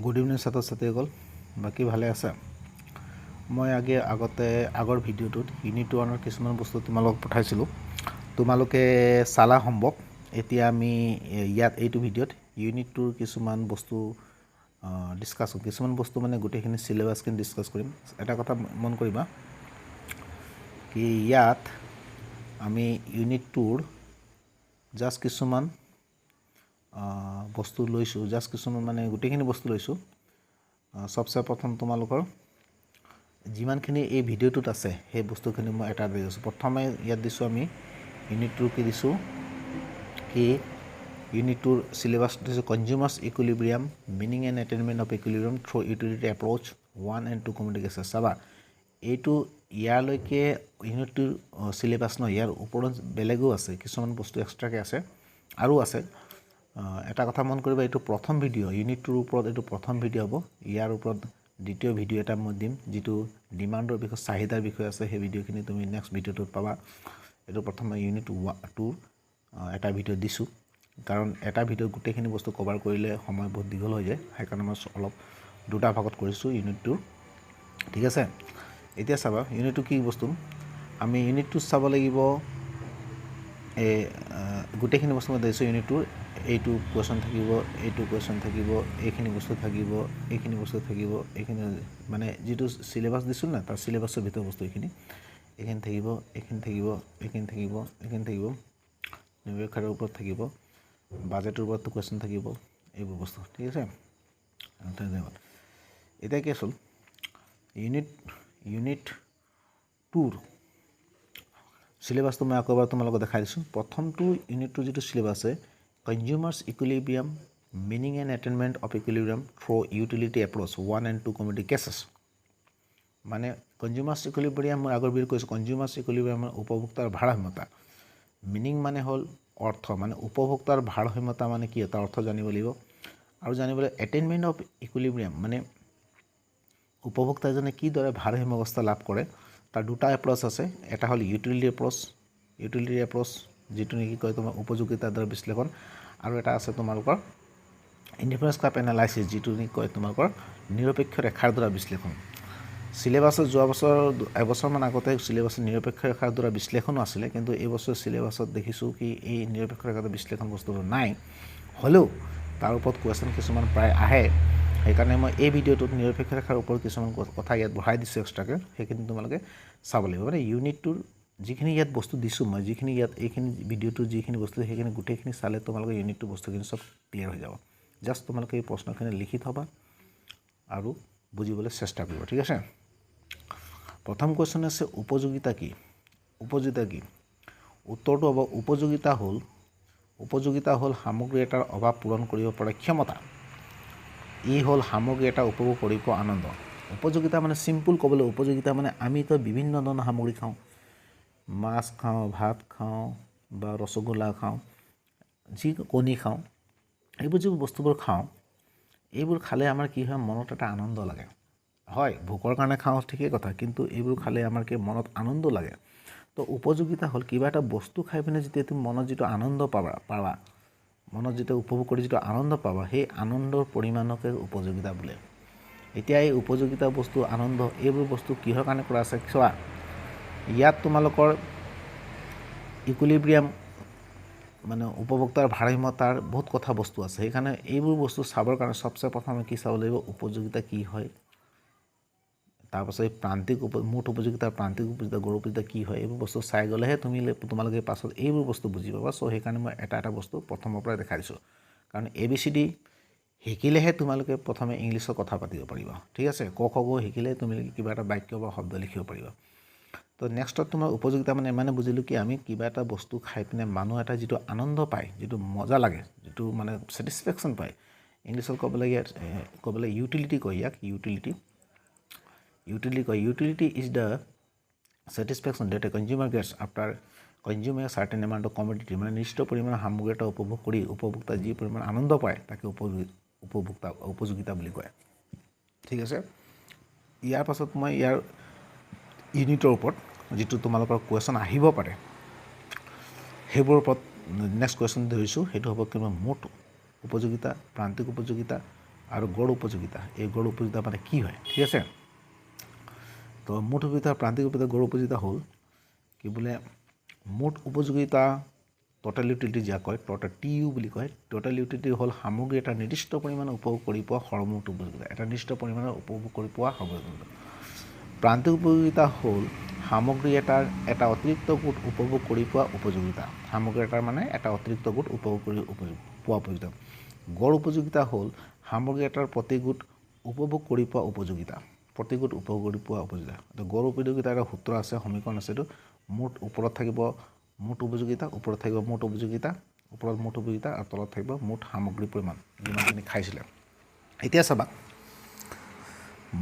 Good evening ছাত্ৰ ছাত্ৰীসকল, বাকী ভালে আছা? মই আগতে আগৰ ভিডিঅ'টোত ইউনিট ওৱানৰ কিছুমান বস্তু তোমালোকক পঠাইছিলোঁ, তোমালোকে চালা সম্ভৱ। এতিয়া আমি ইয়াত এইটো ভিডিঅ'ত ইউনিট টুৰ কিছুমান বস্তু ডিছকাছ কৰিম। কিছুমান বস্তু মানে গোটেইখিনি চিলেবাছখিনি ডিছকাছ কৰিম। এটা কথা মন কৰিবা কি ইয়াত আমি ইউনিট টুৰ জাষ্ট কিছুমান বস্তু লৈছোঁ, জাষ্ট কিছুমান মানে গোটেইখিনি বস্তু লৈছোঁ। চবচে প্ৰথম তোমালোকৰ যিমানখিনি এই ভিডিঅ'টোত আছে, সেই বস্তুখিনি মই এটা দি আছোঁ। প্ৰথমে ইয়াত দিছোঁ আমি ইউনিট টুৰ কি দিছোঁ কি ইউনিট টুৰ চিলেবাছ দিছোঁ: consumers equilibrium, meaning and attainment of equilibrium through utility approach, one and two commodity cases। চাবা, এইটো ইয়ালৈকে ইউনিট টুৰ চিলেবাছ নহয়, ইয়াৰ ওপৰত বেলেগো আছে, কিছুমান বস্তু এক্সট্ৰাকৈ আছে আৰু আছে। এটা কথা মন কৰিবা, এইটো প্ৰথম ভিডিঅ', ইউনিট টুৰ ওপৰত এইটো প্ৰথম ভিডিঅ' হ'ব। ইয়াৰ ওপৰত দ্বিতীয় ভিডিঅ' এটা মই দিম, যিটো ডিমাণ্ডৰ বিষয়ে, চাহিদাৰ বিষয়ে আছে। সেই ভিডিঅ'খিনি তুমি নেক্সট ভিডিঅ'টোত পাবা। এইটো প্ৰথমে ইউনিট টুৰ এটা ভিডিঅ' দিছোঁ, কাৰণ এটা ভিডিঅ'ত গোটেইখিনি বস্তু কভাৰ কৰিলে সময় বহুত দীঘল হৈ যায়। সেইকাৰণে মই অলপ দুটা ভাগত কৰিছোঁ ইউনিট টুৰ, ঠিক আছে? এতিয়া চাবা, ইউনিট টু কি বস্তু। আমি ইউনিট টু চাব লাগিব। এই গোটেইখিনি বস্তু মই দিছোঁ ইউনিট টুৰ। এইটো কুৱেশ্যন থাকিব, এইটো কুৱেশ্যন থাকিব, এইখিনি বস্তু থাকিব, এইখিনি বস্তু থাকিব, এইখিনি মানে যিটো চিলেবাছ দিছোঁ না, তাৰ চিলেবাছৰ ভিতৰত বস্তু এইখিনি, এইখিনি থাকিব, এইখিনি থাকিব, এইখিনি থাকিব, এইখিনি থাকিব, নিৰপেক্ষাৰ ওপৰত থাকিব, বাজেটৰ ওপৰতো কুৱেশ্যন থাকিব, এইবোৰ বস্তু, ঠিক আছে? ধন্যবাদ। এতিয়া কি আছিল, ইউনিট টুৰ চিলেবাছটো মই আকৌ এবাৰ তোমালোকক দেখাই দিছোঁ। প্ৰথমটো ইউনিট টুৰ যিটো চিলেবাছ আছে, consumers equilibrium, meaning and attainment of equilibrium through utility approach, one and two commodity cases। মানে কনজিউমাৰ্ছ ইকুইলিব্ৰিয়াম, মই আগৰ ভিডিঅ'ত কৈছোঁ, কনজিউমাৰ্ছ ইকুইলিব্ৰিয়াম মানে উপভোক্তাৰ ভাৰসাম্যতা। মিনিং মানে হ'ল অৰ্থ, মানে উপভোক্তাৰ ভাৰসাম্যতা মানে কি, তাৰ অৰ্থ জানিব লাগিব। আৰু জানিব লাগিব এটেইনমেণ্ট অফ ইকুইলিব্ৰিয়াম, মানে উপভোক্তা এজনে কিদৰে ভাৰসাম্য অৱস্থা লাভ কৰে। তাৰ দুটা এপ্ৰ'চ আছে। এটা হ'ল ইউটিলিটি এপ্ৰ'চ, ইউটিলিটি এপ্ৰ'চ যিটো নেকি কয় তোমাৰ উপযোগিতাৰ দ্বাৰা বিশ্লেষণ, আৰু এটা আছে তোমালোকৰ ইণ্ডিফাৰেঞ্চ কাৰ্ভ এনালাইচিছ, যিটো নেকি কয় তোমালোকৰ নিৰপেক্ষ ৰেখাৰ দ্বাৰা বিশ্লেষণ। চিলেবাছত যোৱা বছৰ, এবছৰমান আগতে চিলেবাছত নিৰপেক্ষ ৰেখাৰ দ্বাৰা বিশ্লেষণো আছিলে, কিন্তু এইবছৰ চিলেবাছত দেখিছোঁ কি এই নিৰপেক্ষ ৰেখাৰ বিশ্লেষণ বস্তুটো নাই। হ'লেও তাৰ ওপৰত কুৱেশ্যন কিছুমান প্ৰায় আহে। সেইকাৰণে মই এই ভিডিঅ'টোত নিৰপেক্ষ ৰেখাৰ ওপৰত কিছুমান কথা ইয়াত বঢ়াই দিছোঁ এক্সট্ৰাকৈ। সেইখিনি তোমালোকে চাব লাগিব। মানে ইউনিটটোৰ যিখিনি ইয়াত বস্তু দিছোঁ মই, যিখিনি ইয়াত এইখিনি ভিডিঅ'টোৰ যিখিনি বস্তু, সেইখিনি গোটেইখিনি চালে তোমালোকে ইউনিটটোৰ বস্তুখিনি চব ক্লিয়াৰ হৈ যাব। জাষ্ট তোমালোকে এই প্ৰশ্নখিনি লিখি থ'বা আৰু বুজিবলৈ চেষ্টা কৰিবা, ঠিক আছে? প্ৰথম কুৱেশ্যন আছে, উপযোগিতা কি? উপযোগিতা কি? উত্তৰটো হ'ব, উপযোগিতা হ'ল সামগ্ৰী এটাৰ অভাৱ পূৰণ কৰিব পৰা ক্ষমতা। ই হ'ল সামগ্ৰী এটা উপভোগ কৰিব আনন্দ। উপযোগিতা মানে চিম্পুল ক'বলৈ, উপযোগিতা মানে আমিতো বিভিন্ন ধৰণৰ সামগ্ৰী খাওঁ, মাছ খাওঁ, ভাত খাওঁ বা ৰসগোল্লা খাওঁ, যি কণী খাওঁ, এইবোৰ যিবোৰ বস্তুবোৰ খাওঁ, এইবোৰ খালে আমাৰ কি হয়? মনত এটা আনন্দ লাগে। হয়, ভোকৰ কাৰণে খাওঁ, ঠিকেই কথা, কিন্তু এইবোৰ খালে আমাৰ কি মনত আনন্দ লাগে। তো উপযোগিতা হ'ল কিবা এটা বস্তু খাই পিনে যেতিয়া তুমি মনত যিটো আনন্দ পাবা, মনত যেতিয়া উপভোগ কৰি যিটো আনন্দ পাবা, সেই আনন্দৰ পৰিমাণকে উপযোগিতা বোলে। এতিয়া এই উপযোগিতা বস্তু, আনন্দ, এইবোৰ বস্তু কিহৰ কাৰণে কৰা আছে চোৱা। ইয়াত তোমালোকৰ ইকুইলিব্ৰিয়াম মানে উপভোক্তাৰ ভাৰসাম্যতাৰ বহুত কথা বস্তু আছে। সেইকাৰণে এইবোৰ বস্তু চাবৰ কাৰণে চবচে প্ৰথমে কি চাব লাগিব? উপযোগিতা কি হয়। তাৰপাছত এই প্ৰান্তিক মুঠ উপযোগিতা, প্ৰান্তিক উপযোগিতা, গড় উপযোগিতা কি হয়, এইবোৰ বস্তু চাই গ'লেহে তোমালোকে পাছত এইবোৰ বস্তু বুজি পাবা। চ' সেইকাৰণে মই এটা এটা বস্তু প্ৰথমৰ পৰাই দেখাই দিছোঁ, কাৰণ এ বি চি ডি শিকিলেহে তোমালোকে প্ৰথমে ইংলিছত কথা পাতিব পাৰিবা, ঠিক আছে? ক খ গ শিকিলে তুমি কিবা এটা বাক্য বা শব্দ লিখিব পাৰিবা। তো নেক্সটত তোমাৰ উপযোগিতা মানে ইমানে বুজিলোঁ কি আমি কিবা এটা বস্তু খাই পিনে মানুহ এটা যিটো আনন্দ পায়, যিটো মজা লাগে, যিটো মানে ছেটিছফেকশ্যন পায়, ইংলিছত ক'বলৈ ইউটিলিটি কয় ইয়াক, ইউটিলিটি, ইউটিলিটি কয়। Utility is the satisfaction that a consumer gets after consuming a certain amount of commodity। মানে নিৰ্দিষ্ট পৰিমাণৰ সামগ্ৰী এটা উপভোগ কৰি উপভোক্তা যি পৰিমাণ আনন্দ পায়, তাকে উপযোগিতা বুলি কয়, ঠিক আছে? ইয়াৰ পাছত মই ইয়াৰ ইউনিটৰ ওপৰত যিটো তোমালোকৰ কুৱেশ্যন আহিব পাৰে, সেইবোৰৰ ওপৰত নেক্সট কুৱেশ্যন ধৰিছোঁ। সেইটো হ'ব কিমান মুঠ উপযোগিতা, প্ৰান্তিক উপযোগিতা, আৰু গড় উপযোগিতা, এই গড় উপযোগিতা মানে কি হয়, ঠিক আছে। তো মুঠ উপযোগিতা, প্ৰান্তিক উপযোগিতা, গড় উপযোগিতা হ'ল কি বোলে মুঠ উপযোগিতা টোটেল ইউটিলিটি যাক কয়, টোটেল টি ইউ বুলি কয়। টোটেল ইউটিলিটি হ'ল সামগ্ৰী এটা নিৰ্দিষ্ট পৰিমাণে উপভোগ কৰি পোৱা সৰ্বমুঠ উপযোগিতা, এটা নিৰ্দিষ্ট পৰিমাণে উপভোগ কৰি পোৱা সৰ্বমুঠ। প্ৰান্তিক উপযোগিতা হ'ল সামগ্ৰী এটাৰ এটা অতিৰিক্ত গোট উপভোগ কৰি পোৱা উপযোগিতা, সামগ্ৰী এটাৰ মানে এটা অতিৰিক্ত গোট উপভোগ কৰি পোৱা উপযোগিতা। গড় উপযোগিতা হ'ল সামগ্ৰী এটাৰ প্ৰতি গোট উপভোগ কৰি পোৱা উপযোগিতা, প্ৰতি গোট উপভোগ কৰি পোৱা উপযোগিতা। গড় উপযোগিতাৰ এটা সূত্ৰ আছে, সমীকৰণ আছে, এইটো মুঠ ওপৰত থাকিব মুঠ উপযোগিতা, ওপৰত থাকিব মুঠ উপযোগিতা, ওপৰত মুঠ উপযোগিতা আৰু তলত থাকিব মুঠ সামগ্ৰীৰ পৰিমাণ, যিমানখিনি খাইছিলে। এতিয়া চাবা,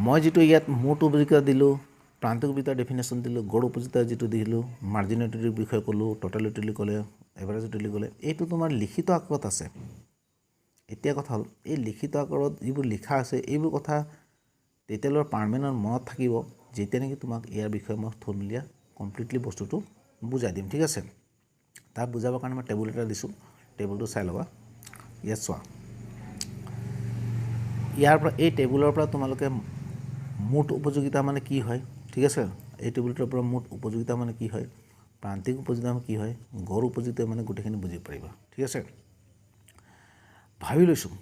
মই যিটো ইয়াত মুঠ উপযোগিতা দিলোঁ, প্ৰান্তিক উপযোগিতাৰ ডেফিনেশ্যন দিলোঁ, গড় উপযোগিতা যিটো দিলোঁ, মাৰ্জিনেল ইউটিলিটিৰ বিষয়ে ক'লোঁ, টোটেল ইউটিলিটি ক'লে, এভাৰেজ ইউটিলিটি ক'লে, এইটো তোমাৰ লিখিত আকাৰত আছে। এতিয়া কথা হ'ল, এই লিখিত আকাৰত যিবোৰ লিখা আছে এইবোৰ কথা তেতিয়ালৈ পাৰ্মানেণ্ট মনত থাকিব যেতিয়া নেকি তোমাক ইয়াৰ বিষয়ে মই থুলমূলীয়া কমপ্লিটলি বস্তুটো বুজাই দিম, ঠিক আছে। তাক বুজাবৰ কাৰণে মই টেবুল এটা দিছোঁ, টেবুলটো চাই ল'বা। ইয়াত চোৱা, ইয়াৰ পৰা এই টেবুলৰ পৰা তোমালোকে মুঠ উপযোগিতা মানে কি হয়, ঠিক আছে, এই টেবুলটোৰ পৰা মুঠ উপযোগিতা মানে কি হয়, প্ৰান্তিক উপযোগিতা মানে কি হয়, গড় উপযোগিতা মানে গোটেইখিনি বুজিব পাৰিবা, ঠিক আছে। ভাবি লৈছোঁ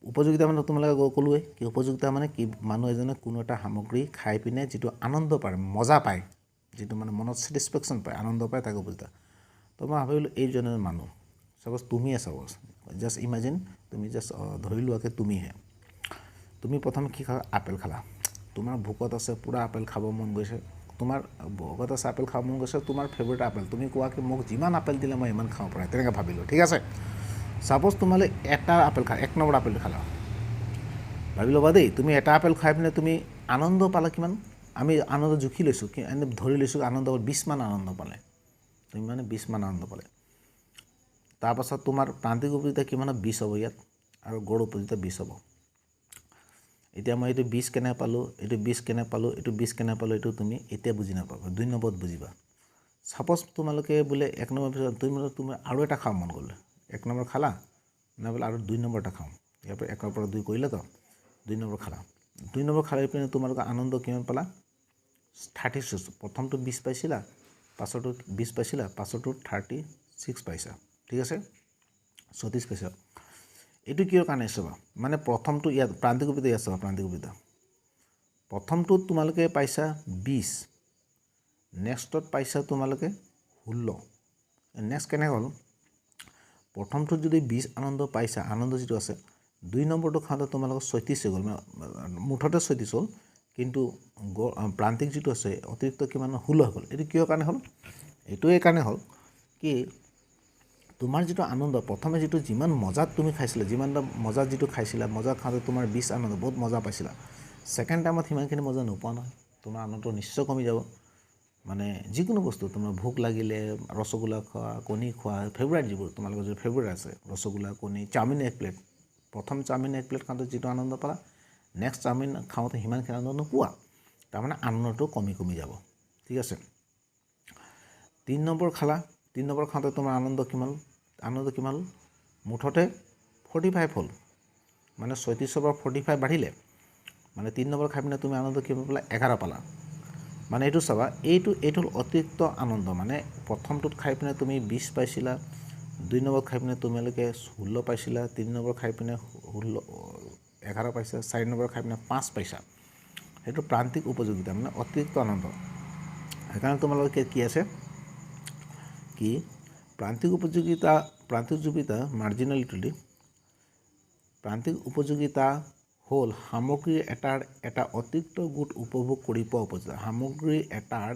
উপযোগিতা মানে তোমালোকে ক'লোৱে কি উপযোগিতা মানে কি, মানুহ এজনে কোনো এটা সামগ্ৰী খাই পিনে যিটো আনন্দ পায়, মজা পায়, যিটো মানে মনত ছেটিছফেকশ্যন পায়, আনন্দ পায়, তাক উপযোগিতা। তো মই ভাবিলোঁ এইজন মানুহ, চাপ'জ তুমিয়ে, চাপ'জ জাষ্ট ইমেজিন তুমি জাষ্ট ধৰি লোৱাকে তুমিহে, তুমি প্ৰথমে কি খালা, আপেল খালা, তোমাৰ ভোকত আছে, পূৰা আপেল খাব মন গৈছে, তোমাৰ ভোকত আছে, আপেল খাব মন গৈছে, তোমাৰ ফেভৰেট আপেল, তুমি কোৱা কি মোক যিমান আপেল দিলে মই ইমান খাব পৰা, তেনেকৈ ভাবিলোঁ, ঠিক আছে। চাপ'জ তোমালৈ এটা আপেল খা, এক নম্বৰ আপেল খালা, ভাবি ল'বা দেই, তুমি এটা আপেল খাই পিনে তুমি আনন্দ পালা কিমান, আমি আনন্দ জুখি লৈছোঁ, এনে ধৰি লৈছোঁ আনন্দ 20মান আনন্দ পালে, তুমি মানে 20মান আনন্দ পালে। তাৰপাছত তোমাৰ প্ৰান্তিক উপযোগিতা কিমান, 20 হ'ব ইয়াত, আৰু গড় উপযোগিতা 20 হ'ব। এতিয়া মই এইটো 20 কেনে পালোঁ, এইটো 20 কেনে পালোঁ, এইটো 20 কেনে পালোঁ, এইটো তুমি এতিয়া বুজি নাপাবা, 2 নম্বৰত বুজিবা। চাপ'জ তোমালোকে বোলে 1 নম্বৰ পিছত তুমি আৰু এটা খাব মন গ'ল, 1 নম্বৰ খালা না বোলে আৰু 2 নম্বৰ এটা খাওঁ, ইয়াৰ পৰা 1ৰ পৰা 2 কৰিলে তো 2 নম্বৰ খালা, 2 নম্বৰ খাই পিনে তোমালোকে আনন্দ কিমান পালা, 36, প্ৰথমটো 20 পাইছিলা, পাছৰটো 20 পাইছিলা, পাছৰটো 36 পাইছা, ঠিক আছে, 36 পাইছা। এইটো কিহৰ কাৰণে চাবা, মানে প্ৰথমটো ইয়াত প্ৰান্তিক উপযোগিতা, ইয়াত চাবা প্ৰান্তিক উপযোগিতা, প্ৰথমটোত তোমালোকে পাইছা 20, নেক্সটত পাইছা তোমালোকে 16। নেক্সট কেনেকৈ হ'ল, প্ৰথমটোত যদি 20 আনন্দ পাইছা, আনন্দ যিটো আছে, 2 নম্বৰটো খাওঁতে তোমালোকৰ 36 হৈ গ'ল, মানে মুঠতে 36 হ'ল, কিন্তু প্ৰান্তিক যিটো আছে অতিৰিক্ত কিমান 16 হৈ গ'ল। এইটো কিহৰ কাৰণে হ'ল, এইটো এই কাৰণে হ'ল কি তোমাৰ যিটো আনন্দ, প্ৰথমে যিটো যিমান মজাত তুমি খাইছিলা, যিমান মজাত যিটো খাইছিলা, মজা খাওঁতে তোমাৰ 20 আনন্দ, বহুত মজা পাইছিলা, ছেকেণ্ড টাইমত সিমানখিনি মজা নোপোৱা নহয়, তোমাৰ আনন্দ নিশ্চয় কমি যাব। মানে যিকোনো বস্তু তোমাৰ ভোক লাগিলে ৰসগোল্লা খোৱা, কণী খোৱা, ফেভৰেট যিবোৰ তোমালোকৰ যিটো ফেভৰেট আছে, ৰসগোল্লা, কণী, চাওমিন এক প্লেট, প্ৰথম চাওমিন এক প্লেট খাওঁতে যিটো আনন্দ পালা, নেক্সট চাওমিন খাওঁতে সিমানখিনি আনন্দ নোপোৱা, তাৰমানে আনন্দটো কমি কমি যাব, ঠিক আছে। 3 নম্বৰ খালা, 3 নম্বৰ খাওঁতে তোমাৰ আনন্দ কিমান, আনন্দ কিমান হ'ল, মুঠতে 45 হ'ল, মানে 36ৰ পৰা 45 বাঢ়িলে, মানে 3 নম্বৰ খাই পিনে তুমি আনন্দ কিমান পালা, 11 পালা। মানে এইটো চাবা, এইটো হ'ল অতিৰিক্ত আনন্দ, মানে প্ৰথমটোত খাই পিনে তুমি 20 পাইছিলা, 2 নম্বৰ খাই পিনে তোমালোকে 16 পাইছিলা, 3 নম্বৰ খাই পিনে 11 পাইছা, 4 নম্বৰ খাই পিনে 5 পাইছা। সেইটো প্ৰান্তিক উপযোগিতা, মানে অতিৰিক্ত আনন্দ। সেইকাৰণে তোমালোকে কি আছে কি প্ৰান্তিক উপযোগিতা, প্ৰান্তিক উপযোগিতা মাৰ্জিনেল ইউটিলিটি, প্ৰান্তিক উপযোগিতা হ'ল সামগ্ৰী এটাৰ এটা অতিৰিক্ত গোট উপভোগ কৰি পোৱা উপযোগিতা, সামগ্ৰী এটাৰ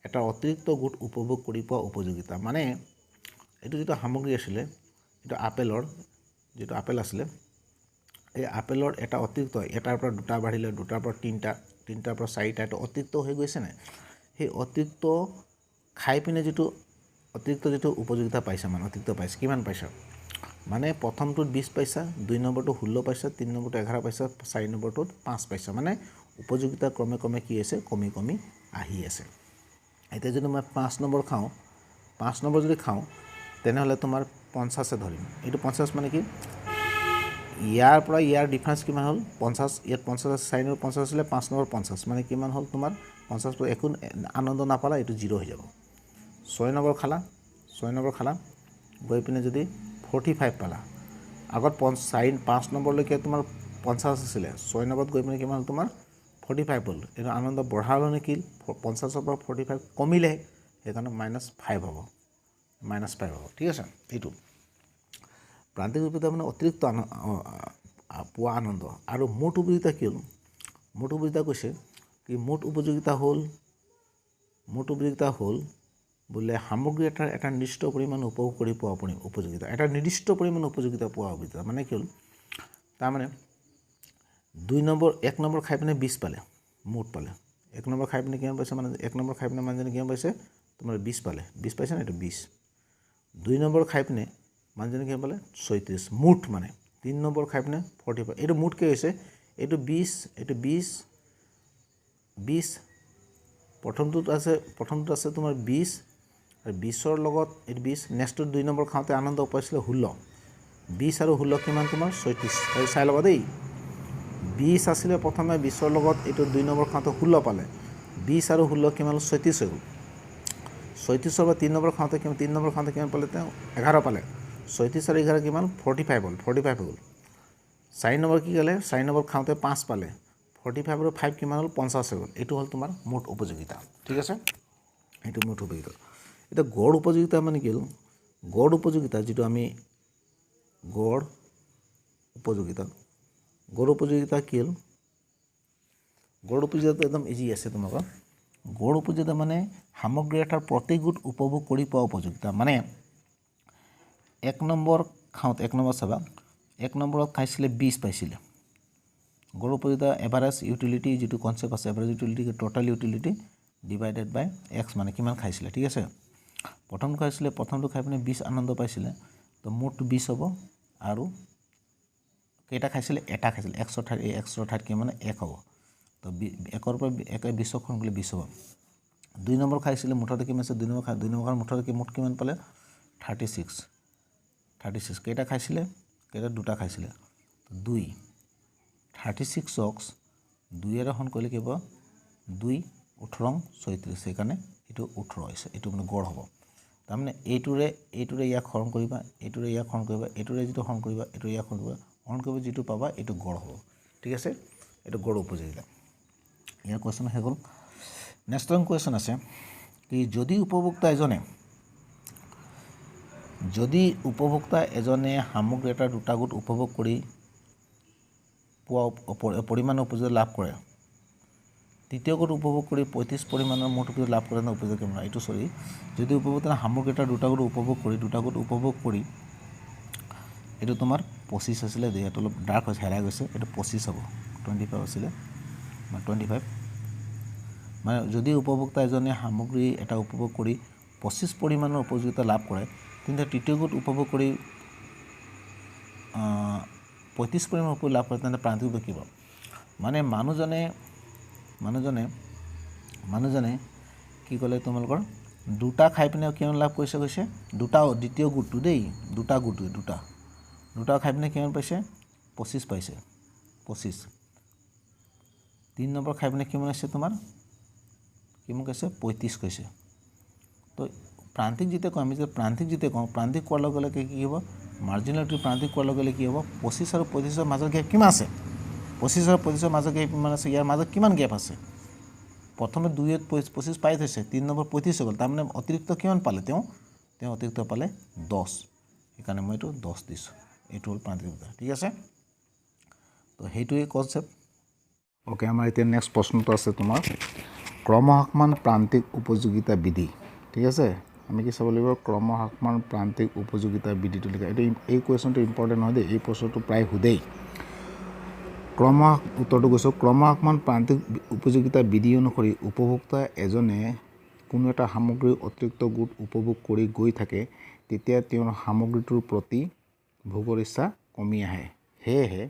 এটা অতিৰিক্ত গোট উপভোগ কৰি পোৱা উপযোগিতা। মানে এইটো যিটো সামগ্ৰী আছিলে, এইটো আপেলৰ যিটো আপেল আছিলে, এই আপেলৰ এটা অতিৰিক্ত, এটাৰ পৰা দুটা বাঢ়িলে, দুটাৰ পৰা তিনিটা, তিনিটাৰ পৰা চাৰিটা, এইটো অতিৰিক্ত হৈ গৈছে নাই, সেই অতিৰিক্ত খাই পিনে যিটো অতিৰিক্ত যিটো উপযোগিতা পাইছা, মানে অতিৰিক্ত পাইছা, কিমান পাইছা, মানে প্ৰথমটোত 20 পাইছা, 2 নম্বৰটো 16 পাইছা, 3 নম্বৰটো 11 পাইছা, 4 নম্বৰটোত 5 পাইছা, মানে উপযোগিতা ক্ৰমে ক্ৰমে কি আছে, কমি কমি আহি আছে। এতিয়া যদি মই 5 নম্বৰ খাওঁ, 5 নম্বৰ যদি খাওঁ, তেনেহ'লে তোমাৰ 50 ধৰিম। এইটো 50 মানে কি, ইয়াৰ পৰা ইয়াৰ ডিফাৰেঞ্চ কিমান হ'ল 50, ইয়াত 50 আছে, 4 নম্বৰ 50 আছিলে, 5 নম্বৰ 50, মানে কিমান হ'ল তোমাৰ 50 একো আনন্দ নাপালা, এইটো জিৰ' হৈ যাব। 6 নম্বৰ খালা, 6 নম্বৰ খালা গৈ পিনে যদি 45 পালা, আগত 4 5 নম্বৰলৈকে তোমাৰ 50 আছিলে, 6 নম্বৰত গৈ পিনে কিমান হ'ল তোমাৰ 45 হ'ল, এইটো আনন্দ বঢ়া হ'ল নেকি, 50ৰ পৰা 45 কমিলে, সেইকাৰণে -5 হ'ব, -5 হ'ব, ঠিক আছে। এইটো প্ৰান্তিক উপযোগিতা মানে অতিৰিক্ত পোৱা আনন্দ। আৰু মুঠ উপযোগিতা কি হ'ল, মুঠ উপযোগিতা কৈছে কি মুঠ উপযোগিতা হ'ল, মুঠ উপযোগিতা হ'ল বোলে সামগ্ৰী এটাৰ এটা নিৰ্দিষ্ট পৰিমাণ উপভোগ কৰি পোৱা উপযোগিতা, এটা নিৰ্দিষ্ট পৰিমাণ উপযোগিতা পোৱা উপযোগিতা মানে কি হ'ল, তাৰমানে 2 নম্বৰ 1 নম্বৰ খাই পিনে 20 পালে, মুঠ পালে, 1 নম্বৰ খাই পিনে কিমান পাইছে, মানে 1 নম্বৰ খাই পিনে মানুহজনে কিমান পাইছে তোমাৰ 20 পালে, 20 পাইছে না, এইটো 20। 2 নম্বৰ খাই পিনে মানুহজনে কিমান পালে 36 মুঠ, মানে 3 নম্বৰ খাই পিনে 45, এইটো মুঠকৈ হৈছে, এইটো 20, এইটো 20, 20, প্ৰথমটোত আছে, প্ৰথমটোত আছে তোমাৰ 20, আৰু 20ৰ লগত এইটো 20, নেক্সটটোত 2 নম্বৰ খাওঁতে আনন্দ পাইছিলে 16, 20 আৰু 16 কিমান তোমাৰ 36, এই চাই ল'বা দেই, 20 আছিলে প্ৰথমে, 20ৰ লগত এইটো 2 নম্বৰ খাওঁতে 16 পালে, 20 আৰু 16 কিমান হ'ল 36 হৈ গ'ল, 36ৰ পৰা 3 নম্বৰ খাওঁতে কিমান, 3 নম্বৰ খাওঁতে কিমান পালে তেওঁ 11 পালে, 36 আৰু 11 কিমান 45 হ'ল, 45 হৈ গ'ল। 4 নম্বৰ কি ক'লে, 4 নম্বৰ খাওঁতে 5 পালে, 45 আৰু 5 কিমান হ'ল 50 হৈ গ'ল। এইটো হ'ল তোমাৰ মুঠ উপযোগিতা, ঠিক আছে, এইটো মুঠ উপযোগিতা। এতিয়া গড় উপযোগিতা মানে কি হ'ল, গড় উপযোগিতা যিটো আমি গড় উপযোগিতা, গড় উপযোগিতা কি হ'ল, গড় উপযোগিতাটো একদম ইজি আছে তোমালোকৰ। গড় উপযোগিতা মানে সামগ্ৰী এটাৰ প্ৰতি গোট উপভোগ কৰি পোৱা উপযোগিতা, মানে 1 নম্বৰ খাওঁতে, 1 নম্বৰ চাবা, 1 নম্বৰত খাইছিলে 20 পাইছিলে। গড় উপযোগিতা এভাৰেজ ইউটিলিটি যিটো কনচেপ্ট আছে, average utility total utility divided by X, মানে কিমান খাইছিলে, ঠিক আছে। প্ৰথম খাইছিলে, প্ৰথমটো খাই পিনে 20 আনন্দ পাইছিলে, তো মুঠটো 20 হ'ব, আৰু কেইটা খাইছিলে, এটা খাইছিলে, এক্সৰ ঠাইত, এই এক্সৰ ঠাইত কি মানে 1 হ'ব, তো 1ৰ পৰা 1 20 হৰণ কৰিলে 20 হ'ব। 2 নম্বৰ খাইছিলে, মুঠতে কিমান আছে, 2 নম্বৰ খাই, 2 নম্বৰ মুঠতে কি মুঠ কিমান পালে 36, 36 কেইটা খাইছিলে, কেইটা, দুটা খাইছিলে, 2, 36ক 2 হৰণ কৰিলে কি হ'ব, 2 18 36, সেইকাৰণে এইটো 18 হৈছে, এইটো মানে গড় হ'ব। তাৰমানে এইটোৰে, এইটোৰে ইয়াক হৰণ কৰিবা, এইটোৰে ইয়াক হৰণ কৰিবা, এইটোৰে যিটো হৰণ কৰিবা, এইটোৰে ইয়াক হৰণ কৰিবা, হৰণ কৰিব যিটো পাবা এইটো গড় হ'ব, ঠিক আছে, এইটো গড় উপযোগিতা। ইয়াৰ কুৱেশ্যন হৈ গ'ল। নেক্সট ওৱান কুৱেশ্যন আছে কি, যদি উপভোক্তা এজনে, যদি উপভোক্তা এজনে সামগ্ৰী এটাৰ দুটা গোট উপভোগ কৰি পোৱা পৰিমাণৰ উপযোগিতা লাভ কৰে, তৃতীয় গোট উপভোগ কৰি 35 পৰিমাণৰ মুঠ উপযোগিতা লাভ কৰে, উপযোগিতা কিমান, এইটো চৰি, যদি উপভোক্তা সামগ্ৰী এটাৰ দুটা গোট উপভোগ কৰি, দুটা গোট উপভোগ কৰি, এইটো তোমাৰ 25 আছিলে, ইয়াত অলপ ডাৰ্ক হৈছে, হেৰাই গৈছে, এইটো 25 হ'ব, 25 আছিলে, মানে 25, মানে যদি উপভোক্তা এজনে সামগ্ৰী এটা উপভোগ কৰি 25 পৰিমাণৰ উপযোগিতা লাভ কৰে, তেন্তে তৃতীয় গোট উপভোগ কৰি 35 পৰিমাণৰ উপযোগিতা লাভ কৰে, তেন্তে প্ৰান্তিক উপযোগিতা কি হ'ব, মানে মানুহজনে, মানুহজনে, মানুহজনে কি ক'লে তোমালোকৰ দুটা খাই পিনে কিমান লাভ কৰিছে, কৈছে দুটা, দ্বিতীয় গোটটো দেই, দুটা গোট, দুটা, দুটা খাই পিনে কিমান পাইছে, 25 পাইছে, 25। 3 নম্বৰ খাই পিনে কিমান আছে তোমাৰ, কিমান কৈছে, 35 কৈছে। তো প্ৰান্তিক যেতিয়া কওঁ আমি, যেতিয়া প্ৰান্তিক যেতিয়া কওঁ, প্ৰান্তিক কোৱাৰ লগে লগে কি হ'ব, মাৰ্জিনেল প্ৰান্তিক কোৱাৰ লগে লগে কি হ'ব, 25 আৰু 35ৰ মাজৰ গেপ কিমান আছে, 25 আৰু 25ৰ মাজৰ গেপ কিমান আছে, ইয়াৰ মাজত কিমান গেপ আছে, প্ৰথমে 2ত 25 পাই থৈছে, 3 নম্বৰ 35 হৈ গ'ল, তাৰমানে অতিৰিক্ত কিমান পালে তেওঁ, তেওঁ অতিৰিক্ত পালে 10, সেইকাৰণে মই এইটো 10 দিছোঁ। এইটো হ'ল প্ৰান্তিক উপযোগিতা, ঠিক আছে। তো সেইটোৱে কনচেপ্ট। অ'কে, আমাৰ এতিয়া নেক্সট প্ৰশ্নটো আছে তোমাৰ ক্ৰমহ্ৰাসমান প্ৰান্তিক উপযোগিতা বিধি, ঠিক আছে। আমি কি চাব লাগিব, ক্ৰমহ্ৰাসমান প্ৰান্তিক উপযোগিতা বিধিটো লিখা। এইটো এই কুৱেশ্যনটো ইম্পৰ্টেণ্ট নহয় দেই, এই প্ৰশ্নটো প্ৰায় সোধেই। উত্তৰটো কৈছোঁ, ক্ৰমহ্ৰাসমান প্ৰান্তিক উপযোগিতা বিধি অনুসৰি উপভোক্তা এজনে কোনো এটা সামগ্ৰীৰ অতিৰিক্ত গোট উপভোগ কৰি গৈ থাকে, তেতিয়া তেওঁৰ সামগ্ৰীটোৰ প্ৰতি ভোগৰ ইচ্ছা কমি আহে, সেয়েহে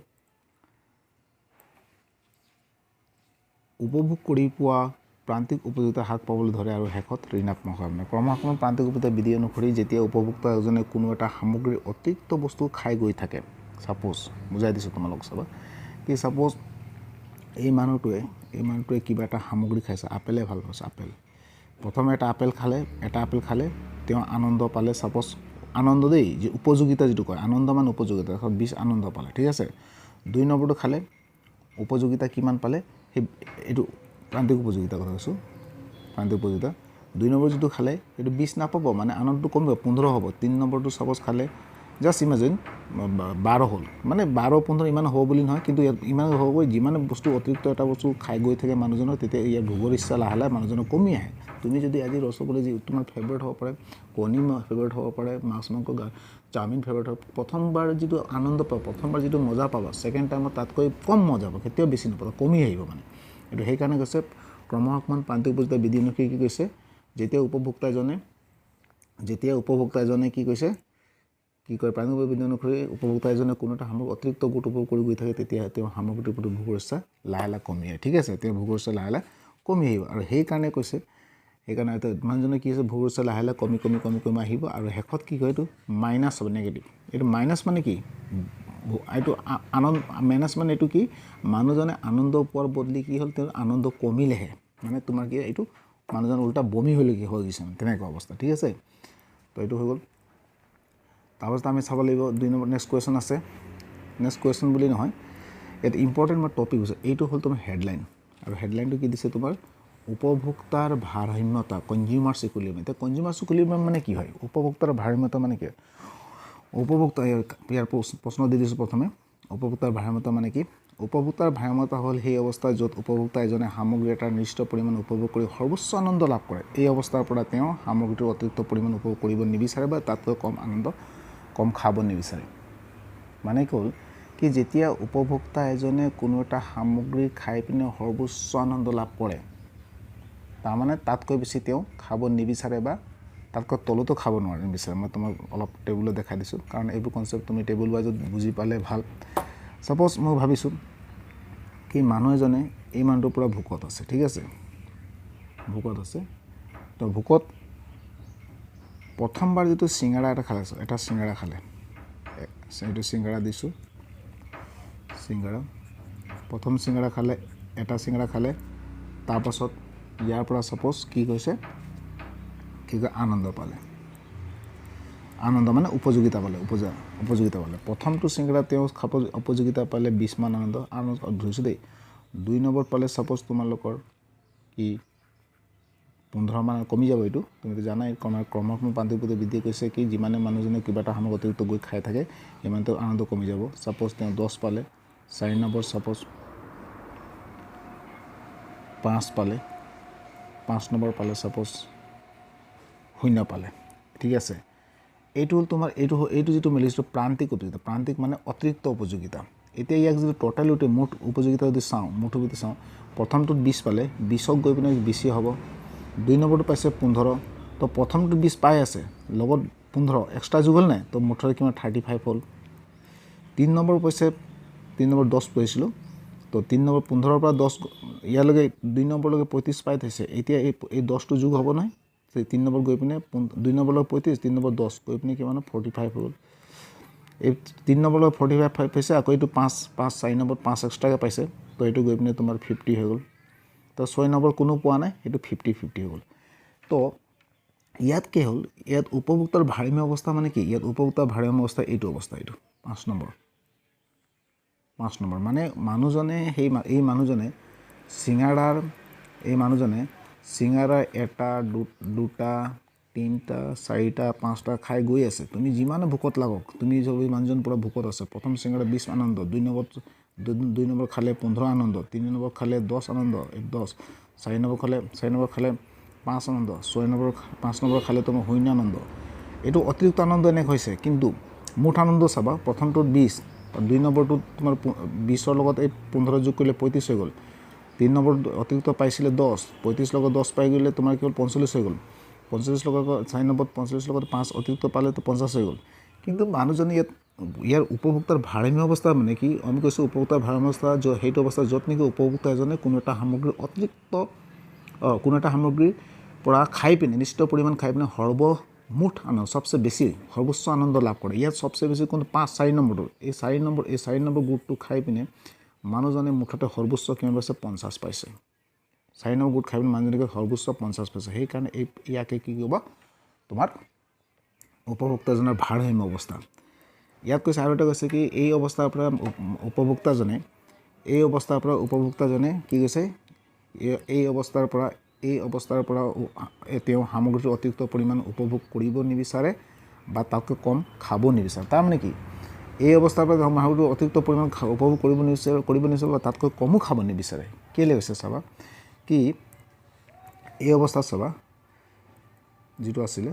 উপভোগ কৰি পোৱা প্ৰান্তিক উপযোগিতা হ্ৰাস পাবলৈ ধৰে আৰু শেষত ঋণাত্মক হয়। মানে ক্ৰমহ্ৰাসমান প্ৰান্তিক উপযোগিতা বিধি অনুসৰি যেতিয়া উপভোক্তা এজনে কোনো এটা সামগ্ৰীৰ অতিৰিক্ত বস্তু খাই গৈ থাকে, ছাপ'জ বুজাই দিছোঁ তোমালোক, চাবা কি ছাপ'জ এই মানুহটোৱে কিবা এটা সামগ্ৰী খাইছে, আপেলে ভাল পাইছে, আপেল। প্ৰথমে এটা আপেল খালে তেওঁ আনন্দ পালে। ছাপ'জ আনন্দ দেই, যে উপযোগিতা যিটো কয়, আনন্দ মানে উপযোগিতা, 20 আনন্দ পালে, ঠিক আছে। দুই নম্বৰটো খালে উপযোগিতা কিমান পালে? সেই এইটো প্ৰান্তিক উপযোগিতাৰ কথা কৈছোঁ, প্ৰান্তিক উপযোগিতা। দুই নম্বৰ যিটো খালে সেইটো 20 নাপাব, মানে আনন্দটো কমিব, 15 হ'ব। তিনি নম্বৰটো ছাপ'জ খালে, জাষ্ট ইমাজিন, 12 হ'ল। মানে 12, 15 ইমান হ'ব বুলি নহয়, কিন্তু ইয়াত ইমান হ'বগৈ। যিমানে বস্তু অতিৰিক্ত এটা বস্তু খাই গৈ থাকে মানুহজনৰ, তেতিয়া ইয়াৰ ভোগৰ ইচ্ছা লাহে লাহে মানুহজনৰ কমি আহে। তুমি যদি আজি ৰসগোল্লা, যি তোমাৰ ফেভৰেট হ'ব পাৰে, কণী ফেভৰেট হ'ব পাৰে, মাছ মাংস, চাওমিন ফেভৰেট হ'ব, প্ৰথমবাৰ যিটো আনন্দ পাবা, প্ৰথমবাৰ যিটো মজা পাবা, ছেকেণ্ড টাইমত তাতকৈ কম মজা পাবা, কেতিয়াও বেছি নাপাবা, কমি আহিব। মানে এইটো সেইকাৰণে কৈছে, ক্ৰমহ্ৰাসমান প্ৰান্তিক উপযোগিতা বিধি অনুসৰি কি কৈছে? যেতিয়া উপভোক্তা এজনে কি কৈছে, কি কয়, প্ৰান্তিক বিধি অনুসৰি উপভোক্তা এজনে কোনো এটা সামগ্ৰী অতিৰিক্ত গোট উপভোগ কৰি গৈ থাকে, তেতিয়া তেওঁৰ সামগ্ৰীটোৰ প্ৰতি ভোগৰ ইচ্ছা লাহে লাহে কমি আহে, ঠিক আছে। তেওঁৰ ভোগৰ ইচ্ছা লাহে লাহে কমি আহিব আৰু সেইকাৰণে কৈছে, সেইকাৰণে মানুহজনে কি হৈছে, ভোগৰ ইচ্ছা লাহে লাহে কমি কমি কমি কমি আহিব আৰু শেষত কি কয়, এইটো মাইনাছ হ'ব, নেগেটিভ। এইটো মাইনাছ মানে কি? এইটো আনন্দ মাইনাছ মানে এইটো কি, মানুহজনে আনন্দ পোৱাৰ বদলি কি হ'ল? তেওঁৰ আনন্দ কমিলেহে। মানে তোমাৰ কি, এইটো মানুহজন উল্টা বমি হৈ হৈ গৈছে, মানে তেনেকুৱা অৱস্থা, ঠিক আছে। তো এইটো হৈ গ'ল। তাৰপাছত আমি চাব লাগিব দুই নম্বৰ, নেক্সট কুৱেশ্যন আছে। নেক্সট কুৱেশ্যন বুলি নহয়, ইয়াত ইম্পৰ্টেণ্ট মই টপিক হৈছে, এইটো হ'ল তোমাৰ হেডলাইন। আৰু হেডলাইনটো কি দিছে? তোমাৰ উপভোক্তাৰ ভাৰসাম্যতা, কনজিউমাৰ্ছ ইকুইলিব্ৰিয়াম। এতিয়া কনজিউমাৰ্ছ ইকুইলিব্ৰিয়াম মানে কি হয়? উপভোক্তাৰ ভাৰসাম্যতা মানে কি হয়? উপভোক্তা, ইয়াৰ প্ৰশ্ন দি দিছোঁ প্ৰথমে। উপভোক্তাৰ ভাৰসাম্যতা মানে কি? উপভোক্তাৰ ভাৰসাম্যতা হ'ল সেই অৱস্থা য'ত উপভোক্তা এজনে সামগ্ৰী এটাৰ নিৰ্দিষ্ট পৰিমাণ উপভোগ কৰি সৰ্বোচ্চ আনন্দ লাভ কৰে। এই অৱস্থাৰ পৰা তেওঁ সামগ্ৰীটোৰ অতিৰিক্ত পৰিমাণ উপভোগ কৰিব নিবিচাৰে বা তাতকৈ কম আনন্দ, কম খাব নিবিচাৰে। মানে কি হ'ল কি, যেতিয়া উপভোক্তা এজনে কোনো এটা সামগ্ৰী খাই পিনে সৰ্বোচ্চ আনন্দ লাভ কৰে, তাৰমানে তাতকৈ বেছি তেওঁ খাব নিবিচাৰে বা তাতকৈ তলতো খাব নোৱাৰে, নিবিচাৰে। মই তোমাক অলপ টেবুলত দেখাই দিছোঁ, কাৰণ এইবোৰ কনচেপ্ট তুমি টেবুল ৱাইজত বুজি পালে ভাল। ছাপ'জ মই ভাবিছোঁ কি মানুহ এজনে, এই মানুহটোৰ পূৰা ভোকত আছে, ঠিক আছে, ভোকত আছে। তো ভোকত প্ৰথমবাৰ যিটো চিঙাৰা এটা খালে, এটা চিঙাৰা খালে, এইটো চিঙাৰা দিছোঁ, চিঙাৰা, প্ৰথম চিঙাৰা খালে, এটা চিঙাৰা খালে। তাৰপাছত ইয়াৰ পৰা ছাপ'জ কি কৈছে, কি কয়, আনন্দ পালে। আনন্দ মানে উপযোগিতা পালে, উপযোগিতা পালে। প্ৰথমটো চিঙৰা তেওঁ খাব, উপযোগিতা পালে 20মান আনন্দ, আনন্দ ধৰিছোঁ দেই। দুই নম্বৰ পালে ছাপ'জ তোমালোকৰ কি 15মান কমি যাব। এইটো তুমিতো জানাই, ক্ৰমশঃ প্ৰান্তিক বৃদ্ধি কৈছে কি, যিমানে মানুহজনে কিবা এটা সামগ্ৰী অতিৰিক্ত গৈ খাই থাকে, সিমান তেওঁৰ আনন্দ কমি যাব। ছাপ'জ তেওঁ 10 পালে। চাৰি নম্বৰ ছাপ'জ 5 পালে। পাঁচ নম্বৰ পালে ছাপ'জ 0 পালে, ঠিক আছে। এইটো হ'ল তোমাৰ এইটো যিটো মিলিছোঁ প্ৰান্তিক উপযোগিতা। প্ৰান্তিক মানে অতিৰিক্ত উপযোগিতা। এতিয়া ইয়াক যিটো টোটেলিটি, মুঠ উপযোগিতা যদি চাওঁ, মুঠ উপযোগিতা চাওঁ, প্ৰথমটোত 20 পালে, 20ক গৈ পিনে বেছি হ'ব। দুই নম্বৰটো পাইছে 15। তো প্ৰথমটো 20 পাই আছে, লগত 15 এক্সট্ৰা যোগ হ'ল নাই? তো মুঠতে কিমান? 35 হ'ল। তিনি নম্বৰ পাইছে, তিনি নম্বৰ 10 পাইছিলোঁ। তো তিনি নম্বৰ 15ৰ পৰা 10 ইয়ালৈকে, দুই নম্বৰলৈকে 35 পাই থৈছে। এতিয়া এই 10টো যোগ হ'ব নহয়। তিনি নম্বৰ গৈ পিনে, দুই নম্বৰলৈ 35, তিনি নম্বৰ 10 গৈ পিনে কিমান? 45 হৈ গ'ল। এই তিনি নম্বৰলৈ 45 পাইছে। আকৌ এইটো পাঁচ পাঁচ চাৰি নম্বৰ 5 এক্সট্ৰাকৈ পাইছে। তো এইটো গৈ পিনে তোমাৰ 50 হৈ গ'ল। তো ছয় নম্বৰ কোনো পোৱা নাই, সেইটো 50 50 হৈ গ'ল। তো ইয়াত কি হ'ল? ইয়াত উপভোক্তাৰ ভাৰসাম্য অৱস্থা মানে কি? ইয়াত উপভোক্তাৰ ভাৰসাম্য অৱস্থা এইটো অৱস্থা, এইটো পাঁচ নম্বৰ। পাঁচ নম্বৰ মানে মানুহজনে সেই এই মানুহজনে চিঙাৰাৰ, এই মানুহজনে চিঙাৰা এটা, দুটা, তিনিটা, চাৰিটা, পাঁচটা খাই গৈ আছে। তুমি যিমানে ভোকত লাগক, তুমি যদি মানুহজন পূৰা ভোকত আছে, প্ৰথম চিঙাৰা 20 আনন্দ, দুই নম্বৰ খালে 15 আনন্দ, তিনি নম্বৰ খালে 10 আনন্দ, 10, চাৰি নম্বৰ খালে 5 আনন্দ, ছয় নম্বৰ, পাঁচ নম্বৰ খালে তোমাৰ 0 আনন্দ। এইটো অতিৰিক্ত আনন্দ এনেকৈ হৈছে। কিন্তু মুঠ আনন্দ চাবা, প্ৰথমটোত 20, দুই নম্বৰটোত তোমাৰ 20ৰ লগত এই 15 যোগ কৰিলে 35 হৈ গ'ল। তিনি নম্বৰ অতিৰিক্ত পাইছিলে 10, 35 লগত 10 পাই গ'লে তোমাৰ কি হ'ল? 45 হৈ গ'ল। 45 লগত, চাৰি নম্বৰত 45 লগত 5 অতিৰিক্ত পালে তো 50 হৈ গ'ল। কিন্তু মানুহজনে ইয়াত, ইয়াৰ উপভোক্তাৰ ভাৰসাম্য অৱস্থা মানে কি? আমি কৈছোঁ উপভোক্তাৰ ভাৰসাম্য অৱস্থা সেইটো অৱস্থা য'ত নেকি উপভোক্তা এজনে কোনো এটা সামগ্ৰীৰ অতিৰিক্ত, কোনো এটা সামগ্ৰীৰ পৰা খাই পিনে, নিশ্চিত পৰিমাণ খাই পিনে সৰ্ব মুঠ আনন্দ সবচে বেছি সৰ্বোচ্চ আনন্দ লাভ কৰে। ইয়াত সবচে বেছি কোনটো 5 4 নম্বৰটো, এই 4 নম্বৰ, এই 4 নম্বৰ গোটটো খাই পিনে মানুহজনে মুঠতে সৰ্বোচ্চ কিমান পাইছে, 50 পাইছে। 4 নম্বৰ গোট খাই পিনে মানুহজনে সৰ্বোচ্চ 50 পাইছে। সেইকাৰণে এই ইয়াকে কি ক'ব তোমাৰ উপভোক্তাজনৰ ভাৰসাম্য অৱস্থা। ইয়াত কৈছে আৰু এটা কৈছে কি এই অৱস্থাৰ পৰা উপভোক্তাজনে, এই অৱস্থাৰ পৰা উপভোক্তাজনে কি কৈছে, এই অৱস্থাৰ পৰা, এই অৱস্থাৰ পৰা তেওঁ সামগ্ৰীটোৰ অতিৰিক্ত পৰিমাণ উপভোগ কৰিব নিবিচাৰে বা তাতকৈ কম খাব নিবিচাৰে। তাৰমানে কি, এই অৱস্থাৰ পৰা সামগ্ৰীটো অতিৰিক্ত পৰিমাণ উপভোগ কৰিব নিবিচাৰে, কৰিব নিবিচাৰে বা তাতকৈ কমো খাব নিবিচাৰে। কেলৈ কৈছে চাবা কি এই অৱস্থাত চাবা যিটো আছিলে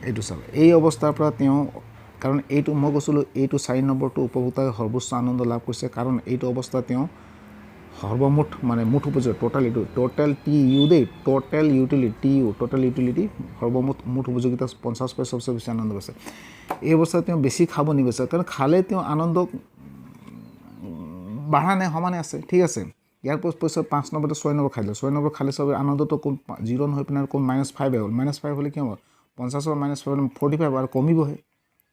এইটো চাবা, এই অৱস্থাৰ পৰা তেওঁ, কাৰণ এইটো মই কৈছিলোঁ এইটো 4 নম্বৰটো উপভোক্তাই সৰ্বোচ্চ আনন্দ লাভ কৰিছে, কাৰণ এইটো অৱস্থা তেওঁ সৰ্বমুঠ মানে মুঠ উপযোগী টোটেল, এইটো টোটেল টি ইউ দেই, total utility T U, total utility সৰ্বমুঠ মুঠ উপযোগিতা 50 পাই সবচে বেছি আনন্দ পাইছে। এই অৱস্থাত তেওঁ বেছি খাব নিবিচাৰে, কাৰণ খালে তেওঁ আনন্দ বাঢ়া নাই, সমানে আছে, ঠিক আছে। ইয়াৰ পিছত 5 নম্বৰতে 6 নম্বৰ খাই দিলে, 6 নম্বৰ খালে চবে আনন্দটো কোন জিৰ' নহয় পিনে কোন -5 হ'ল, -5 হ'লে কি হ'ব, 50ৰ -5 হ'লে 45 আৰু কমিবহে,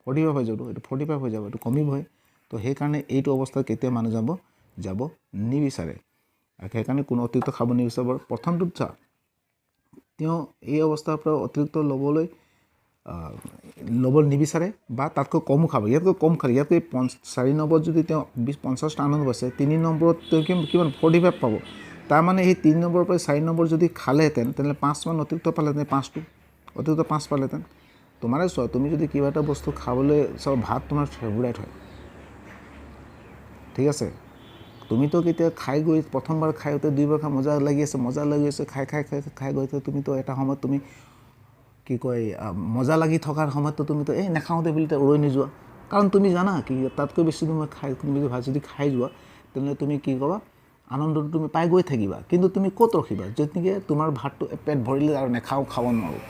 45 হৈ যাব, এইটো 45 হৈ যাব, এইটো কমিবহে। তো সেইকাৰণে এইটো অৱস্থাত কেতিয়া মানুহ যাব নিবিচাৰে, আৰু সেইকাৰণে কোনো অতিৰিক্ত খাব নিবিচাৰে। প্ৰথমটোত চা, তেওঁ এই অৱস্থাৰ পৰা অতিৰিক্ত ল'ব নিবিচাৰে বা তাতকৈ কমো খাব, ইয়াতকৈ কম খালে, ইয়াতকৈ 4 নম্বৰত যদি তেওঁ 50টা আনন্দ পাইছে, 3 নম্বৰত তেওঁ কিমান 45 পাব। তাৰমানে সেই 3 নম্বৰৰ পৰা 4 নম্বৰ যদি খালেহেঁতেন তেনেহ'লে 5মান অতিৰিক্ত পালেহেঁতেন, 5টো অতিৰিক্ত 5 পালেহেঁতেন। তোমাৰে চোৱা, তুমি যদি কিবা এটা বস্তু খাবলৈ চোৱা, ভাত তোমাৰ ফেভৰেট হয়, ঠিক আছে, তুমিতো কেতিয়া খাই গৈ প্ৰথমবাৰ খাই উঠে দুইবাৰ খাই মজা লাগি আছে, মজা লাগি আছে, খাই খাই খাই খাই গৈ তুমিতো এটা সময়ত তুমি কি কয় মজা লাগি থকাৰ সময়ততো তুমিতো এই নাখাওঁতে বুলি ৰৈ নোযোৱা, কাৰণ তুমি জানা কি তাতকৈ বেছি তুমি খাই, তুমি যদি ভাত যদি খাই যোৱা তেনেহ'লে তুমি কি ক'বা, আনন্দটো তুমি পাই গৈ থাকিবা, কিন্তু তুমি ক'ত ৰখিবা, য'ত নেকি তোমাৰ ভাতটো পেট ভৰিলে আৰু নাখাওঁ, খাব নোৱাৰোঁ,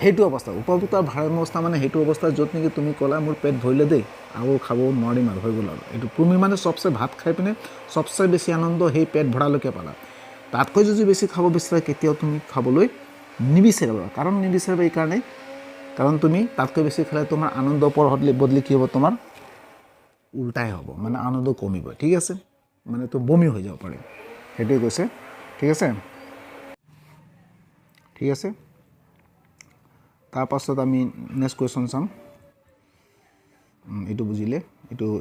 সেইটো অৱস্থা। উপভোক্তাৰ ভাৰসাম্য অৱস্থা মানে সেইটো অৱস্থা য'ত নেকি তুমি ক'লা মোৰ পেট ভৰিলে দেই আৰু খাব নোৱাৰিম আৰু হৈ গ'ল আৰু এইটো। তুমি মানে চবচে ভাত খাই পিনে চবচে বেছি আনন্দ সেই পেট ভৰালৈকে পালা, তাতকৈ যদি বেছি খাব বিচাৰা কেতিয়াও তুমি খাবলৈ নিবিচাৰিবা। কাৰণ নিবিচাৰিবা এইকাৰণেই, কাৰণ তুমি তাতকৈ বেছি খালে তোমাৰ আনন্দ ওপৰ বদলি কি হ'ব, তোমাৰ উল্টাই হ'ব, মানে আনন্দ কমিব, ঠিক আছে, মানে তো বমি হৈ যাব পাৰে, সেইটোৱে কৈছে, ঠিক আছে, ঠিক আছে। তাৰপাছত আমি নেক্সট কুৱেশ্যন চাম। এইটো বুজিলে,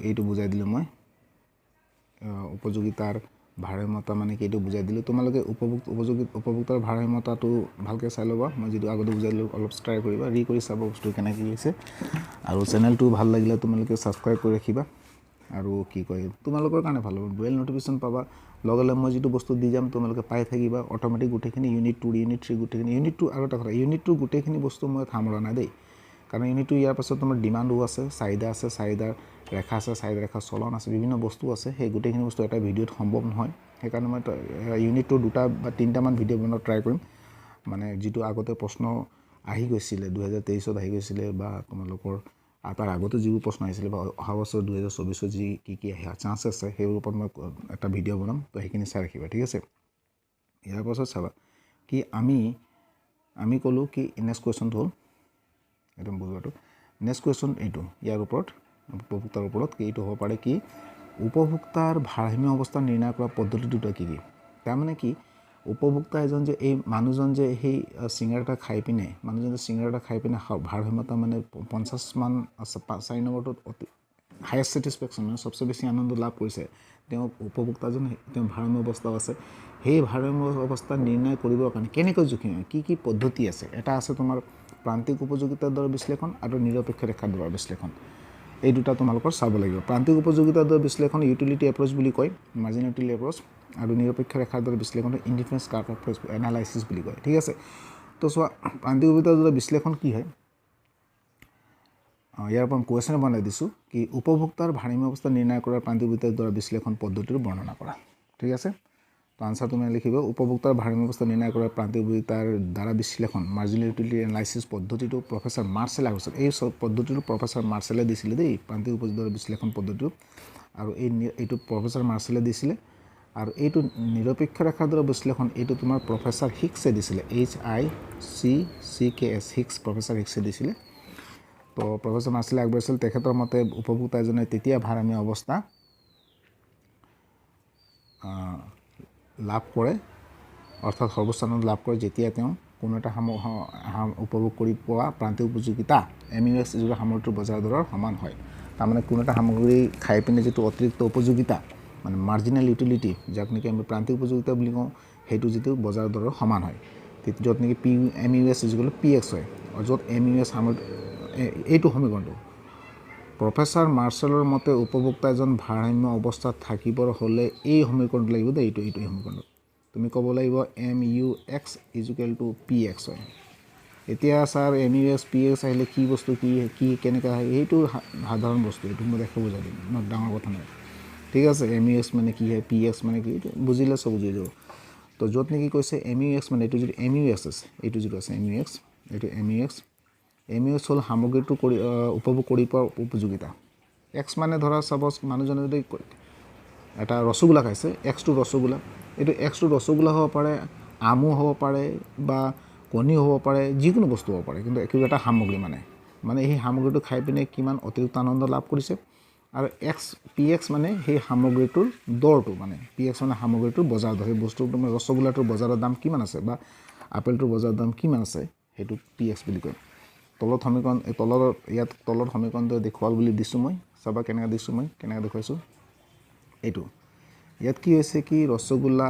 এইটো বুজাই দিলোঁ মই, উপযোগিতাৰ ভাৰসাম্যতা মানে কি এইটো বুজাই দিলোঁ। তোমালোকে উপভোক্তাৰ ভাৰসাম্যতাটো ভালকৈ চাই ল'বা, মই যিটো আগতে বুজাই দিলোঁ অলপ ট্ৰাই কৰিবা, ৰি কৰি চাবা বস্তু কেনেকৈ হৈছে। আৰু চেনেলটো ভাল লাগিলে তোমালোকে ছাবস্ক্ৰাইব কৰি ৰাখিবা, আৰু কি কয় তোমালোকৰ কাৰণে ভাল হ'ব, বেল ন'টিফিকেশ্যন পাবা, লগে লগে মই যিটো বস্তু দি যাম তোমালোকে পাই থাকিবা অট'মেটিক গোটেইখিনি। ইউনিট 2, ইউনিট 3 গোটেইখিনি, ইউনিট 2 আৰু এটা কথা, ইউনিট 2 গোটেইখিনি বস্তু মই সামৰা নাই দেই, কাৰণ ইউনিট 2 ইয়াৰ পাছত তোমাৰ ডিমাণ্ডো আছে, চাহিদা আছে, চাহিদাৰ ৰেখা আছে, চাহিদা ৰেখা চলন আছে, বিভিন্ন বস্তু আছে, সেই গোটেইখিনি বস্তু এটা ভিডিঅ'ত সম্ভৱ নহয়। সেইকাৰণে মই ইউনিট 2 দুটা বা তিনিটামান ভিডিঅ' বনাব ট্ৰাই কৰিম, মানে যিটো আগতে প্ৰশ্ন আহি গৈছিলে 2023ত আহি গৈছিলে বা তোমালোকৰ তাৰ আগতে যিবোৰ প্ৰশ্ন আহিছিলে বা অহা বছৰ 2024ত যি কি কি আহে চান্স আছে সেইবোৰৰ ওপৰত মই এটা ভিডিঅ' বনাম, তো সেইখিনি চাই ৰাখিবা, ঠিক আছে। ইয়াৰ পাছত চাবা কি আমি ক'লোঁ কি নেক্সট কুৱেশ্যনটো হ'ল একদম বুজোৱাটো, নেক্সট কুৱেশ্যন এইটো ইয়াৰ ওপৰত উপভোক্তাৰ ওপৰত কি এইটো হ'ব পাৰে কি উপভোক্তাৰ ভাৰসাম্য অৱস্থা নিৰ্ণয় কৰা পদ্ধতি দুটা কি কি। তাৰমানে কি উপভোক্তা এজন যে এই মানুহজন যে সেই চিঙৰা এটা খাই পিনে, মানুহজন যে চিঙৰা এটা খাই পিনে ভাৰসাম্যতা মানে 50মান আছে, 4 নম্বৰটোত অতি হায়েষ্ট ছেটিছফেকশ্যন মানে চবচে বেছি আনন্দ লাভ কৰিছে তেওঁ উপভোক্তাজন, তেওঁ ভাৰসাম্য অৱস্থাও আছে। সেই ভাৰসাম্য অৱস্থা নিৰ্ণয় কৰিবৰ কাৰণে কেনেকৈ জুখিম, কি কি পদ্ধতি আছে। এটা আছে তোমাৰ প্ৰান্তিক উপযোগিতাৰ দ্বাৰা বিশ্লেষণ আৰু নিৰপেক্ষ ৰেখাৰ দ্বাৰা বিশ্লেষণ, এই দুটা তোমালোকৰ চাব লাগিব। প্ৰান্তিক উপযোগিতাৰ দ্বাৰা বিশ্লেষণ ইউটিলিটি এপ্ৰ'চ বুলি কয়, মাৰ্জিনেল ইউটিলিটি এপ্ৰ'চ, আৰু নিৰপেক্ষ ৰেখাৰ দ্বাৰা বিশ্লেষণ ইণ্ডিফাৰেঞ্চ কাৰ্ভ এপ্ৰ'চ এনালাইচিছ বুলি কয়, ঠিক আছে। তো চোৱা প্ৰান্তিক উপযোগিতাৰ দ্বাৰা বিশ্লেষণ কি হয়, ইয়াৰ পৰা মই কুৱেশ্যন বনাই দিছোঁ কি উপভোক্তাৰ ভাৰসাম্য অৱস্থা নিৰ্ণয় কৰাৰ প্ৰান্তিক উপযোগিতাৰ দ্বাৰা বিশ্লেষণ পদ্ধতিৰ বৰ্ণনা কৰা, ঠিক আছে। তো আনচাৰ তুমি লিখিব উপভোক্তাৰ ভাৰসাম্য অৱস্থা নিৰ্ণয় কৰাৰ প্ৰান্তিক উপযোগিতাৰ দ্বাৰা বিশ্লেষণ মাৰ্জিনেল ইউটিলিটি এনালাইচিছ পদ্ধতিটো প্ৰফেচাৰ মাৰ্চেলে আগবঢ়াইছিল। এই পদ্ধতিটো প্ৰফেচাৰ মাৰ্চেলে দিছিলে দেই, প্ৰান্তিক উপযোগিতাৰ বিশ্লেষণ পদ্ধতিটো, আৰু এইটো প্ৰফেচাৰ মাৰ্চেলে দিছিলে। আৰু এইটো নিৰপেক্ষ ৰেখাৰ দ্বাৰা বিশ্লেষণ এইটো তোমাৰ প্ৰফেচাৰ হিক্সে দিছিলে, HICCKS, Hicks, professor হিক্সে দিছিলে। তো প্ৰফেচাৰ মাৰ্চেলে আগবঢ়াইছিল, তেখেতৰ মতে উপভোক্তা এজনে তেতিয়া ভাৰসাম্য অৱস্থা লাভ কৰে, অৰ্থাৎ সৰ্বোচ্চ আনন্দ লাভ কৰে যেতিয়া তেওঁ কোনো এটা উপভোগ কৰি পোৱা প্ৰান্তিক উপযোগিতা MUX যিটো সামগ্ৰীটোৰ বজাৰ দৰৰ সমান হয়। তাৰমানে কোনো এটা সামগ্ৰী খাই পিনে যিটো অতিৰিক্ত উপযোগিতা মানে মাৰ্জিনেল ইউটিলিটি, যাক নেকি আমি প্ৰান্তিক উপযোগিতা বুলি কওঁ, সেইটো যিটো বজাৰ দৰৰ সমান হয়, য'ত নেকি P MUX equal PX হয়, য'ত MUX সামগ্ৰী এইটো সমীকৰণটো। প্ৰফেচাৰ মাৰ্চেলৰ মতে উপভোক্তা এজন ভাৰসাম্য অৱস্থাত থাকিবৰ হ'লে এই সমীকৰণটো লাগিব দেই, এইটো এইটো সমীকৰণটো তুমি ক'ব লাগিব MUX equal to PX হয়। এতিয়া ছাৰ MUX PX আহিলে কি বস্তু কি কি কেনেকৈ আহে, সেইটো সাধাৰণ বস্তু, এইটো মই দেখাব বুজাই দিম, ইমান ডাঙৰ কথা নহয়, ঠিক আছে। MUX মানে কি হয়, PX মানে কি, এইটো বুজিলে চব বুজি যাব। তো য'ত নেকি কৈছে MUX মানে এইটো যিটো MUX আছে, এইটো যিটো আছে MUX, এইটো MUX, MUX হ'ল সামগ্ৰীটো কৰি উপভোগ কৰি পোৱাৰ উপযোগিতা। X মানে ধৰা চাপ'জ মানুহজনে যদি এটা ৰসগোল্লা খাইছে, এক্সটো ৰসগোল্লা, এইটো এক্সটো ৰসগোল্লা হ'ব পাৰে, আমো হ'ব পাৰে বা কণীও হ'ব পাৰে, যিকোনো বস্তু হ'ব পাৰে, কিন্তু কিবা এটা সামগ্ৰী মানে মানে সেই সামগ্ৰীটো খাই পিনে কিমান অতিৰিক্ত আনন্দ লাভ কৰিছে। আৰু এক্স PX মানে সেই সামগ্ৰীটোৰ দৰটো, মানে PX মানে সামগ্ৰীটোৰ বজাৰ দৰ, সেই বস্তুটো মানে ৰসগোল্লাটোৰ বজাৰৰ দাম কিমান আছে বা আপেলটোৰ বজাৰৰ দাম কিমান আছে, সেইটো PX বুলি কয়। তলত সমীকৰণ, তলৰ ইয়াত তলত সমীকৰণটো দেখুৱাল বুলি দিছোঁ মই, চাবা কেনেকৈ দিছোঁ মই, কেনেকৈ দেখুৱাইছোঁ। এইটো ইয়াত কি হৈছে কি ৰসগোল্লা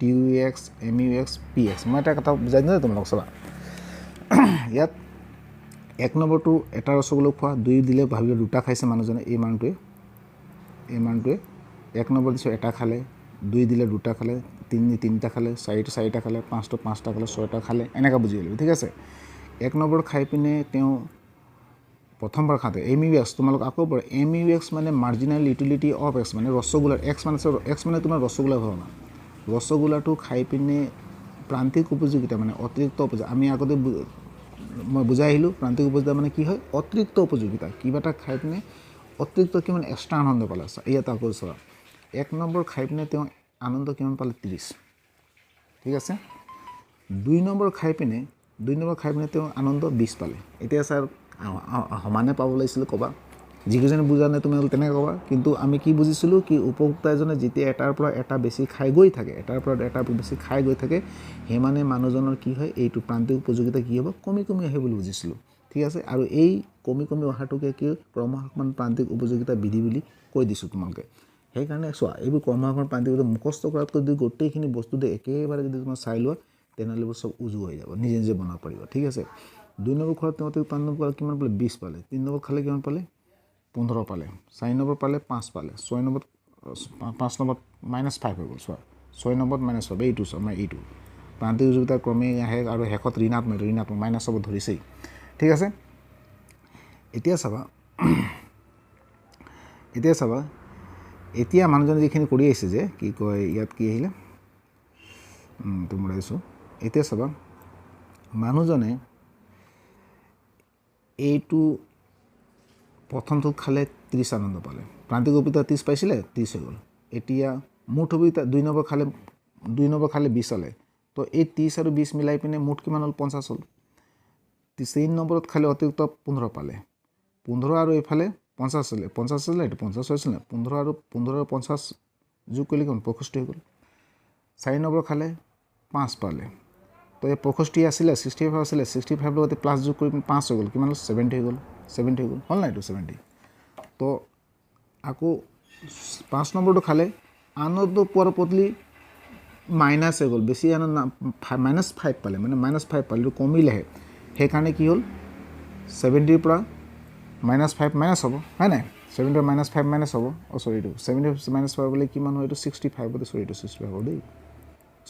TUX MUX PX। মই এটা কথা বুজাই দিওঁ তোমালোক চাবা, ইয়াত এক নম্বৰটো এটা ৰসগোল্লা খোৱা, দুই দিলে ভাবিলে দুটা খাইছে মানুহজনে, এই মানুহটোৱে এক নম্বৰ দিছোঁ এটা খালে, দুই দিলে দুটা খালে, তিনি তিনিটা খালে, চাৰিটা চাৰিটা খালে, পাঁচটো পাঁচটা খালে, ছয়টা খালে, এনেকৈ বুজি লাগিব, ঠিক আছে। এক নম্বৰ খাই পিনে তেওঁ প্ৰথমবাৰ খাওঁতে MUX, তোমালোক আকৌ পঢ়া, MUX মানে মাৰ্জিনেল ইউটিলিটি অফ এক্স, মানে ৰসগোল্লাৰ এক্স মানে এক্স মানে তোমাৰ ৰসগোল্লা ভাৱনা, ৰসগোল্লাটো খাই পিনে প্ৰান্তিক উপযোগিতা মানে অতিৰিক্ত উপযোগিতা, আমি আগতে মই বুজাই আহিলোঁ প্ৰান্তিক উপযোগিতা মানে কি হয়, অতিৰিক্ত উপযোগিতা, কিবা এটা খাই পিনে অতিৰিক্ত কিমান এক্সট্ৰা আনন্দ পালে। ইয়াত আকৌ চোৱা, এক নম্বৰ খাই পিনে তেওঁ আনন্দ কিমান পালে, 30, ঠিক আছে। দুই নম্বৰ খাই পিনে তেওঁ আনন্দ 20 পালে। এতিয়া ছাৰ সমানে পাব লাগিছিলে ক'বা, যিকেইজনে বুজা নাই তুমি তেনেকৈ ক'বা, কিন্তু আমি কি বুজিছিলোঁ কি উপভোক্তা এজনে যেতিয়া এটাৰ পৰা এটা বেছি খাই গৈ থাকে, এটাৰ পৰা এটা বেছি খাই গৈ থাকে, সেই মানে মানুহজনৰ কি হয়, এইটো প্ৰান্তিক উপযোগিতা কি হ'ব, কমি কমি আহে বুলি বুজিছিলোঁ, ঠিক আছে। আৰু এই কমি কমি অহাটোকে কি ক্ৰমহ্ৰাসমান প্ৰান্তিক উপযোগিতা বিধি বুলি কৈ দিছোঁ তোমালোকে। সেইকাৰণে চোৱা, এইবোৰ ক্ৰমহ্ৰাসমান প্ৰান্তিক মুখস্থ কৰাতকৈ যদি গোটেইখিনি বস্তু একেবাৰে যদি তোমাৰ চাই লোৱা, তেনেহ'লে এইবোৰ চব উজু হৈ যাব, নিজে নিজে বনাব পাৰিব, ঠিক আছে। দুই নম্বৰ খোৱাত তেওঁ অতিৰিক্ত আনন্দ পালে কিমান পালে, 20 পালে। তিনি নম্বৰ খালে কিমান পালে, 15 পালে। চাৰি নম্বৰ পালে 5 পালে। ছয় নম্বৰ পাঁচ নম্বৰত -5 হৈ গ'ল, চোৱা ছয় নম্বৰত -5, এইটো চোৱা মানে এইটো প্ৰান্তিক উপযোগিতা ক্ৰমে আহে আৰু শেষত ঋণাত্মক মাইনাছ হ'ব ধৰিছেই, ঠিক আছে। এতিয়া চাবা, এতিয়া মানুহজনে যিখিনি কৰি আহিছে যে কি কয়, ইয়াত কি আহিলে তো মই দিছোঁ। এতিয়া চাবা মানুহজনে এইটো প্ৰথমটো খালে 30 আনন্দ পালে, প্ৰান্তিক উপযোগিতা 30 পাইছিলে, 30 হৈ গ'ল। এতিয়া মুঠ উপযোগিতা দুই নম্বৰ খালে 20 পালে, তো এই 30 আৰু 20 মিলাই পিনে মুঠ কিমান হ'ল, 50 হ'ল। তিনি নম্বৰত খালে অতিৰিক্ত 15 পালে, 15 আৰু এইফালে 50 আছিলে, 50 আছিলে, এইটো 50 হৈছিলে, 15 আৰু 15 আৰু 50 যোগ কৰিলে কিমান, 65 হৈ গ'ল। চাৰি নম্বৰ খালে 5 পালে, তো এই 65 আছিলে, 65 আছিলে, 65 লগতে প্লাছ যোগ কৰি 5 হৈ গ'ল, কিমান হ'ল, 70 হৈ গ'ল, 70 হৈ গ'ল, হ'ল নাই এইটো 70। তো আকৌ 5 নম্বৰটো খালে আনন্দ পোৱাৰ বদলি মাইনাছ হৈ গ'ল, বেছি আনন্দ -5 পালে, মানে -5 পালে, এইটো কমিলেহে, সেইকাৰণে কি হ'ল, 70ৰ পৰা -5 মাইনাছ হ'ব, হয় নাই, 70 -5 মাইনাছ হ'ব, অ' চৰি এইটো 70 -5 বুলি কিমান হয়, এইটো 65 হ'ব, চৰি এইটো 65 হ'ব দেই,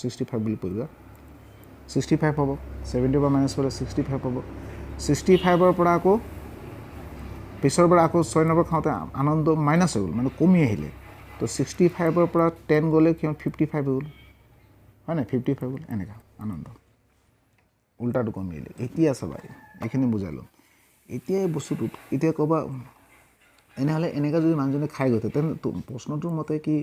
65 বুলি পঢ়িবা, 65 হ'ব, 70ৰ পৰা মাইনাছ হ'লে 65 হ'ব। 65ৰ পৰা আকৌ পিছৰ পৰা আকৌ 6 নম্বৰ খাওঁতে আনন্দ মাইনাছ হৈ গ'ল, মানে কমি আহিলে, তো 65ৰ পৰা 10 গ'লে কিমান, 55 হৈ গ'ল, হয় নাই, 55 গ'ল, এনেকুৱা আনন্দ উল্টাটো কমি আহিলে। এতিয়া চাবা এইখিনি বুজালোঁ। এতিয়া এই বস্তুটোত এতিয়া ক'বা এনেহ'লে এনেকৈ যদি মানুহজনে খাই গৈ থাকে, তেনে প্ৰশ্নটোৰ মতে কি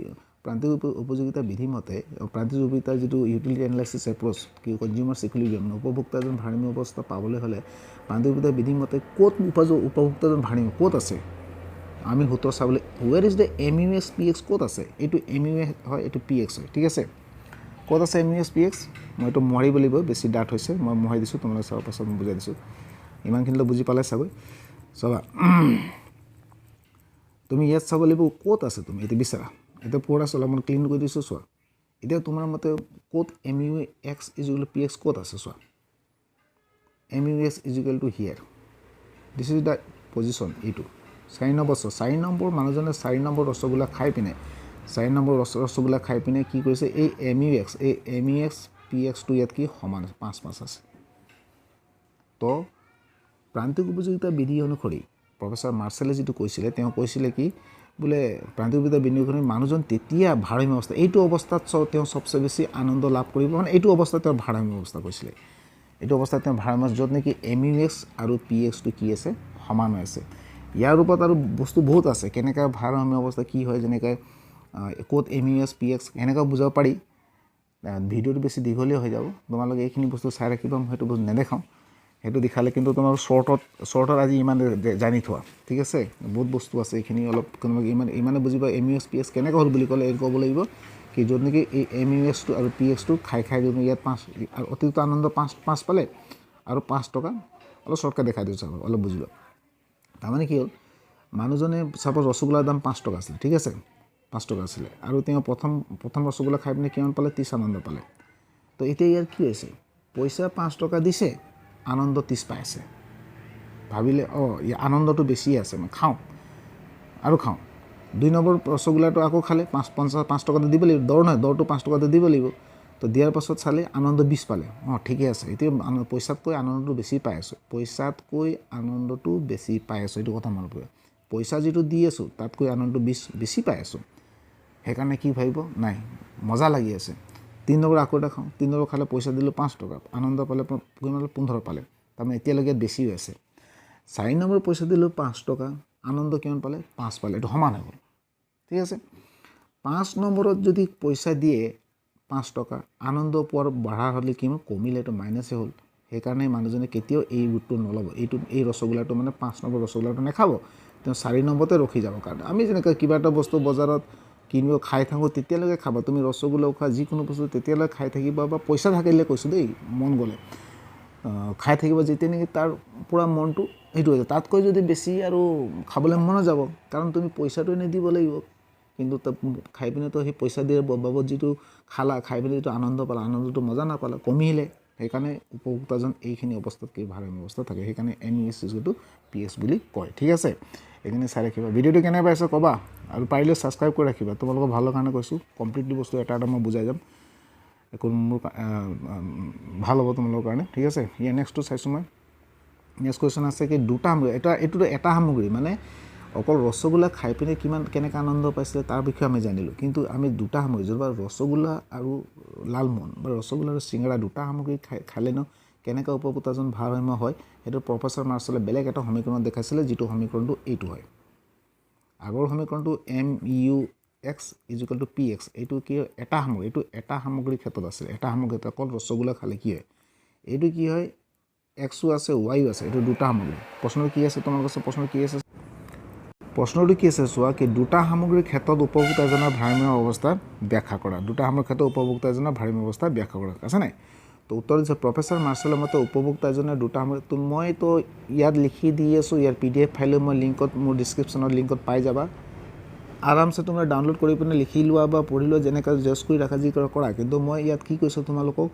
প্ৰান্তিক উপযোগিতা বিধি মতে প্ৰান্তিক উপযোগিতাৰ যিটো ইউটিলিটি এনালাইচিছ এপ্ৰ'চ কি কনজিউমাৰ্ছ ইকুইলিব্ৰিয়াম, উপভোক্তাজন ভাৰসাম্য অৱস্থা পাবলৈ হ'লে প্ৰান্তিক উপযোগিতা বিধি মতে ক'ত উপভোক্তাজন ভাৰসাম্য ক'ত আছে আমি সূত্ৰ চাবলৈ, where is the M U S P X ক'ত আছে, এইটো এম ইউ এ হয়, এইটো পি এক্স হয়, ঠিক আছে। ক'ত আছে M U S P X? মই এইটো মোহাৰিব লাগিব, বেছি ডাঠ হৈছে, মই মোহাৰি দিছোঁ, তোমালোকে চাব পাছত মই বুজাই দিছোঁ। ইমানখিনিলৈ বুজি পালে চাগৈ। চাবা তুমি ইয়াত চাব লাগিব ক'ত আছে, তুমি এতিয়া বিচাৰা, এতিয়া পূৰা অলপমান ক্লিন কৰি দিছোঁ। চোৱা এতিয়া তোমাৰ মতে ক'ত M U X is equal P X ক'ত আছে? চোৱা M U X is equal to here, this is the position. এইটো 4 নম্বৰ, 4 নম্বৰ মানুহজনে 4 নম্বৰ ৰসগোল্লা খাই পিনে, 4 নম্বৰ ৰসগোল্লা খাই পিনে কি কৰিছে, এই এম ইউ এক্স, এই এম ইউ এক্স পি এক্সটো ইয়াত কি সমান 5 5 আছে। তো প্ৰান্তিক উপযোগিতা বিধি অনুসৰি প্ৰফেচাৰ মাৰ্চেলে যিটো কৈছিলে, তেওঁ কৈছিলে কি বোলে প্ৰান্তিক উপযোগিতা বিধি অনুসৰি মানুহজন তেতিয়া ভাৰসাম্য অৱস্থা, এইটো অৱস্থাত তেওঁ চবচে বেছি আনন্দ লাভ কৰিব, মানে এইটো অৱস্থাত তেওঁ ভাৰসাম্য অৱস্থা কৈছিলে, এইটো অৱস্থাত তেওঁ ভাৰসাম্য, য'ত নেকি এম ইউ এক্স আৰু পি এক্সটো কি আছে সমান হৈ আছে। ইয়াৰ ওপৰত আৰু বস্তু বহুত আছে, কেনেকৈ ভাৰসাম্য অৱস্থা কি হয়, যেনেকৈ ক'ত M U S P X সেনেকৈ বুজাব পাৰি। ভিডিঅ'টো বেছি দীঘলীয়া হৈ যাব, তোমালোকে এইখিনি বস্তু চাই ৰাখিবা, মই সেইটো বস্তু নেদেখাওঁ, সেইটো দেখালে কিন্তু তোমাৰ শ্বৰ্টত আজি ইমান জানি থোৱা, ঠিক আছে। বহুত বস্তু আছে, এইখিনি অলপ তোমালোকে ইমানে বুজিবা। M U S P X কেনেকৈ হ'ল বুলি ক'লে এই ক'ব লাগিব কি য'ত নেকি এই এম ইউ এছটো আৰু পি এক্সটো খাই খাই যদি ইয়াত 5 আৰু অতিৰিক্ত আনন্দ 5 5 পালে আৰু 5 টকা, অলপ শ্বৰ্টকাট দেখাই দিছোঁ চাব, অলপ বুজিবা। তাৰমানে কি হ'ল, মানুহজনে চাপ'জ ৰসগোল্লাৰ দাম 5 টকা আছিলে, ঠিক আছে, 5 টকা আছিলে, আৰু তেওঁ প্ৰথম ৰসগোল্লা খাই পিনে কিমান পালে, 30 আনন্দ পালে। তো এতিয়া ইয়াৰ কি হৈছে, পইচা 5 টকা দিছে, আনন্দ 30 পাই আছে। ভাবিলে অঁ ইয়াৰ আনন্দটো বেছি আছে, মই খাওঁ আৰু খাওঁ। 2 নম্বৰ ৰসগোল্লাটো আকৌ খালে, 5 টকাটো দিব লাগিব, দৰ নহয়, দৰটো 5 টকাটো দিব লাগিব। তো দিয়াৰ পাছত চালে আনন্দ 20 পালে, অঁ ঠিকে আছে, এতিয়া পইচাতকৈ আনন্দটো বেছি পাই আছোঁ, পইচাতকৈ আনন্দটো বেছি পাই আছোঁ, এইটো কথা মনত পৰিব। পইচা যিটো দি আছোঁ তাতকৈ আনন্দটো 20 বেছি পাই আছোঁ, সেইকাৰণে কি ভাবিব, নাই মজা লাগি আছে। 3 নম্বৰ আকৌ এটা খাওঁ, 3 নম্বৰ খালে পইচা দিলোঁ 5 টকা, আনন্দ পালে কিমান, 15 পালে, তাৰমানে এতিয়ালৈকে বেছি হৈ আছে। 4 নম্বৰ পইচা দিলোঁ 5 টকা, আনন্দ কিমান পালে, 5 পালে, এইটো সমান হৈ গ'ল, ঠিক আছে। 5 নম্বৰত যদি পইচা দিয়ে 5 টকা, আনন্দ পোৱাৰ বঢ়া হ'লে কিমান কমিলে, এইটো মাইনাছে হ'ল। সেইকাৰণে মানুহজনে কেতিয়াও এই ৰোটটো নল'ব, এইটো এই ৰসগোল্লাটো মানে 5 নম্বৰ ৰসগোল্লাটো নাখাব, তেওঁ 4 নম্বৰতে ৰখি যাব। কাৰণ আমি যেনেকৈ কিবা এটা বস্তু বজাৰত কিনিব খাই থাকোঁ তেতিয়ালৈকে খাবা, তুমি ৰসগোল্লাও খোৱা যিকোনো বস্তু তেতিয়ালৈকে খাই থাকিবা, বা পইচা থাকিলে কৈছোঁ দেই, মন গ'লে খাই থাকিবা, যেতিয়া নেকি তাৰ পূৰা মনটো সেইটো হৈ যায়, তাতকৈ যদি বেছি আৰু খাবলৈ মন যাব, কাৰণ তুমি পইচাটো এনেই দিব লাগিব, কিন্তু তাত খাই পিনেতো সেই পইচা দিয়াৰ বাবদ যিটো খালা, খাই পিনে যিটো আনন্দ পালা, আনন্দটো মজা নাপালা, কমিলে। সেইকাৰণে উপভোক্তাজন এইখিনি অৱস্থাত কি ভাৰসাম্য অৱস্থা থাকে, সেইকাৰণে M U S to P S বুলি কয়, ঠিক আছে। এইখিনি চাই ৰাখিবা, ভিডিঅ'টো কেনে পাইছা ক'বা, আৰু পাৰিলে ছাবস্ক্ৰাইব কৰি ৰাখিবা, তোমালোকৰ ভালৰ কাৰণে কৈছোঁ। কমপ্লিটলি বস্তু এটা এটা মই বুজাই যাম, একো মোৰ ভাল হ'ব তোমালোকৰ কাৰণে, ঠিক আছে। ইয়াৰ নেক্সটটো চাইছোঁ মই, নেক্সট কুৱেশ্যন আছে কি দুটা সামগ্ৰী, এটা এইটোতো এটা সামগ্ৰী মানে অকল ৰসগোল্লা খাই পিনে কিমান কেনেকৈ আনন্দ পাইছিলে তাৰ বিষয়ে আমি জানিলোঁ, কিন্তু আমি দুটা সামগ্ৰী যেনিবা ৰসগোল্লা আৰু লালমোহন বা ৰসগোল্লা আৰু চিঙৰা দুটা সামগ্ৰী খালে ন কেনেকৈ উপভোক্তাজন ভাৰসাম্য হয়, সেইটো প্ৰফেচাৰ মাৰ্চেলে বেলেগ এটা সমীকৰণত দেখাইছিলে, যিটো সমীকৰণটো এইটো হয়। আগৰ সমীকৰণটো M U X is equal to P X, এইটো কি এটা সামগ্ৰী, এইটো এটা সামগ্ৰীৰ ক্ষেত্ৰত আছিলে, এটা সামগ্ৰী অকল ৰসগোল্লা খালে কি হয়, এইটো কি হয়, এক্সো আছে ৱাইও আছে, এইটো দুটা সামগ্ৰী। প্ৰশ্নটো কি আছে তোমালোকৰ, প্ৰশ্নটো কি আছে, প্ৰশ্নটো কি আছে চোৱা, কি দুটা সামগ্ৰীৰ ক্ষেত্ৰত উপভোক্তাজনৰ ভাৰসাম্য অৱস্থা ব্যাখ্যা কৰা, দুটা সামগ্ৰীৰ ক্ষেত্ৰত উপভোক্তাজনৰ ভাৰসাম্য অৱস্থা ব্যাখ্যা কৰা আছে নাই। তো উত্তৰ দিছে প্ৰফেচাৰ মাৰ্চেলৰ মতে উপভোক্তাজনে দুটা সামগ্ৰী, তো মইতো ইয়াত লিখি দি আছোঁ, ইয়াৰ পি ডি এফ ফাইলো মই লিংকত, মোৰ ডিছক্ৰিপশ্যনৰ লিংকত পাই যাবা, আৰামছে তোমৰা ডাউনলোড কৰি পিনে লিখি লোৱা বা পঢ়ি লোৱা, যেনেকৈ জেষ্ট কৰি ৰাখা যি কৰা। কিন্তু মই ইয়াত কি কৈছোঁ তোমালোকক,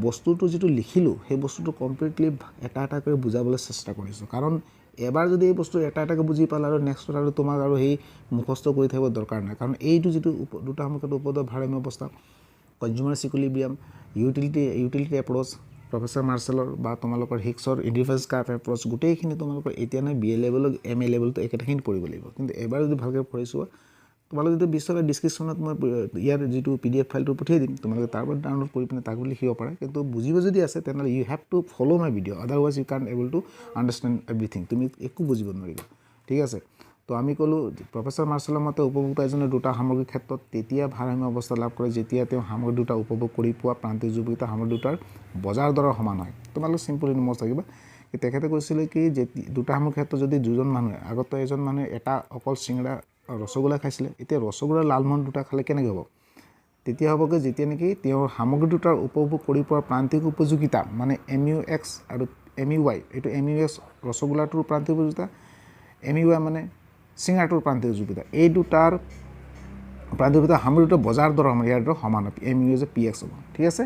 বস্তুটো যিটো লিখিলোঁ সেই বস্তুটো কমপ্লিটলি এটা এটা কৰি বুজাবলৈ চেষ্টা কৰিছোঁ, কাৰণ এবাৰ যদি এই বস্তু এটা এটাকৈ বুজি পালা আৰু নেক্সটত আৰু তোমাক আৰু সেই মুখস্থ কৰি থাকিব দৰকাৰ নাই। কাৰণ এইটো যিটো দুটা সামগ্ৰীৰ উপদ্ৰৱ ভাৰসাম্য অৱস্থা, consumers equilibrium, utility approach professor মাৰ্চেলৰ বা তোমালোকৰ হিক্সৰ ইণ্ডিফাৰেঞ্চ কাৰ্ভ এপ্ৰ'চ, গোটেইখিনি তোমালোকৰ এতিয়া নহয় বি এ লেভেলত এম এ লেভেলতো একেটাখিনি পঢ়িব লাগিব। কিন্তু এবাৰ যদি ভালকৈ পঢ়িছোৱা, তোমালোকে যদি বিচৰা ডিছক্ৰিপশ্যনত মই ইয়াৰ যিটো পি ডি এফ ফাইলটো পঠিয়াই দিম, তোমালোকে তাৰ পৰা ডাউনলোড কৰি পিনে তাকো লিখিব পাৰা। কিন্তু বুজিব যদি আছে তেনেহ'লে you have to follow my video, otherwise you can able to understand everything, তুমি একো বুজিব নোৱাৰিবা, ঠিক আছে। তো আমি ক'লোঁ প্ৰফেচৰ মাৰ্চেলৰ মতে উপভোক্তা এজনে দুটা সামগ্ৰীৰ ক্ষেত্ৰত তেতিয়া ভাৰসাম্য অৱস্থা লাভ কৰে যেতিয়া তেওঁ সামগ্ৰী দুটা উপভোগ কৰি পোৱা প্ৰান্তিক উপযোগিতা সামগ্ৰী দুটাৰ বজাৰ দৰৰ সমান হয়। তোমালোক চিম্পল মনত থাকিবা, তেখেতে কৈছিলে কি যে দুটা সামগ্ৰীৰ ক্ষেত্ৰত যদি দুজন মানুহে, আগতে এজন মানুহে এটা অকল চিঙৰা ৰসগোল্লা খাইছিলে, এতিয়া ৰসগোল্লা লালমোহন দুটা খালে কেনেকৈ হ'ব? তেতিয়া হ'বগৈ যেতিয়া নেকি তেওঁৰ সামগ্ৰী দুটাৰ উপভোগ কৰি পোৱাৰ প্ৰান্তিক উপযোগিতা মানে এম ইউ এক্স আৰু এম ইউ ৱাই, এইটো এম ইউ এক্স ৰসগোল্লাটোৰ প্ৰান্তিক উপযোগিতা, এম ইউ ৱাই মানে চিঙৰাটোৰ প্ৰান্তিক উপযোগিতা, এই দুটাৰ প্ৰান্তিক উপযোগিতা সামগ্ৰী দুটাৰ বজাৰ দৰ সমান, ইয়াৰ দৰ সমান হ'ব, এম ইউ যে পি এক্স হ'ব। ঠিক আছে,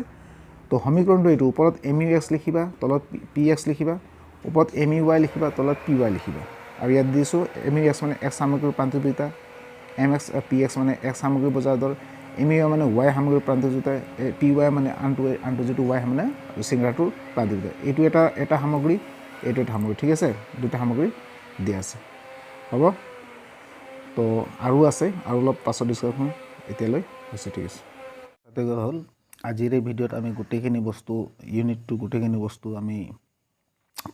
তো সমীকৰণটো এইটো, ওপৰত এম ইউ এক্স লিখিবা, তলত পি এক্স লিখিবা, ওপৰত এম ইউ ৱাই লিখিবা, তলত পি ৱাই লিখিবা। আৰু ইয়াত দিছোঁ এম ইউ এক্স মানে এক্স সামগ্ৰীৰ প্ৰান্তিক উপযোগিতা, এম এক্স পি এক্স মানে এক্স সামগ্ৰীৰ বজাৰ দৰ, এম ইউ ৱাই মানে ৱাই সামগ্ৰীৰ প্ৰান্তিক উপযোগিতা, পি ৱাই মানে আনটো যিটো ৱাই মানে চিঙৰাটোৰ প্ৰান্তিক উপযোগিতা। এইটো এটা সামগ্ৰী, এইটো এটা সামগ্ৰী। ঠিক আছে, দুটা সামগ্ৰী দিয়া আছে। হ'ব, তো আৰু আছে, আৰু অলপ পাছত ডিছকাশ্যন, এতিয়ালৈ হৈছে। ঠিক আছে, তাতে হ'ল আজিৰ এই ভিডিঅ'ত আমি গোটেইখিনি বস্তু, ইউনিটটো গোটেইখিনি বস্তু আমি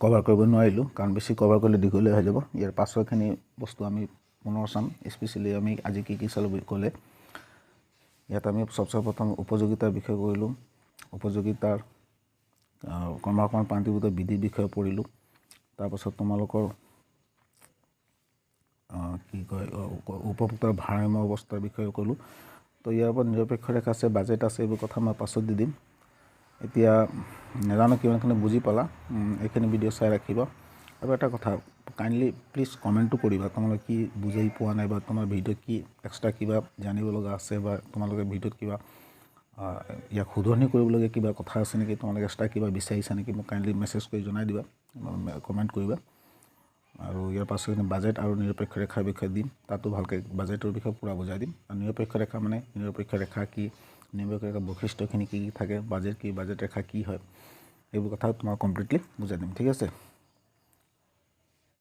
কভাৰ কৰিব নোৱাৰিলোঁ, কাৰণ বেছি কভাৰ কৰিলে দীঘলীয়া হৈ যাব। ইয়াৰ পাছৰখিনি বস্তু আমি পুনৰ চাম। স্পেচিয়েলি আমি আজি কি কি চালোঁ বুলি ক'লে ইয়াত আমি চবচে প্ৰথম উপযোগিতাৰ বিষয়ে কৰিলোঁ, উপযোগিতাৰ ক্ৰমান্বয়ে প্ৰান্তিক বিধিৰ বিষয়ে পঢ়িলোঁ, তাৰপাছত তোমালোকৰ কি কয় উপভোক্তাৰ ভাৰসাম্য অৱস্থাৰ বিষয়ে ক'লোঁ। তো ইয়াৰ ওপৰত নিৰপেক্ষ ৰেখা আছে, বাজেট আছে, এইবোৰ কথা মই পাছত দি দিম। এতিয়া নাজানো কিমানখিনি বুজি পালা, এইখিনি ভিডিঅ' চাই ৰাখিবা। আৰু এটা কথা, কাইণ্ডলি প্লিজ কমেণ্টটো কৰিবা, তোমালোকে কি বুজি পোৱা নাই বা তোমাৰ ভিডিঅ'ত কি এক্সট্ৰা কিবা জানিব লগা আছে বা তোমালোকে ভিডিঅ'ত কিবা ইয়াক শুধৰণি কৰিবলগীয়া কিবা কথা আছে নেকি, তোমালোকে এক্সট্ৰা কিবা বিচাৰিছা নেকি, মোক কাইণ্ডলি মেছেজ কৰি জনাই দিবা, কমেণ্ট কৰিবা। আৰু ইয়াৰ পাছত বাজেট আৰু নিৰপেক্ষ ৰেখাৰ বিষয়ে দিম, তাতো ভালকৈ বাজেটৰ বিষয়ে পূৰা বুজাই দিম। আৰু নিৰপেক্ষ ৰেখা মানে নিৰপেক্ষ ৰেখা কি, নিৰপেক্ষ ৰেখাৰ বৈশিষ্ট্যখিনি কি কি থাকে, বাজেট কি, বাজেট ৰেখা কি হয়, এইবোৰ কথা তোমাক কমপ্লিটলি বুজাই দিম। ঠিক আছে।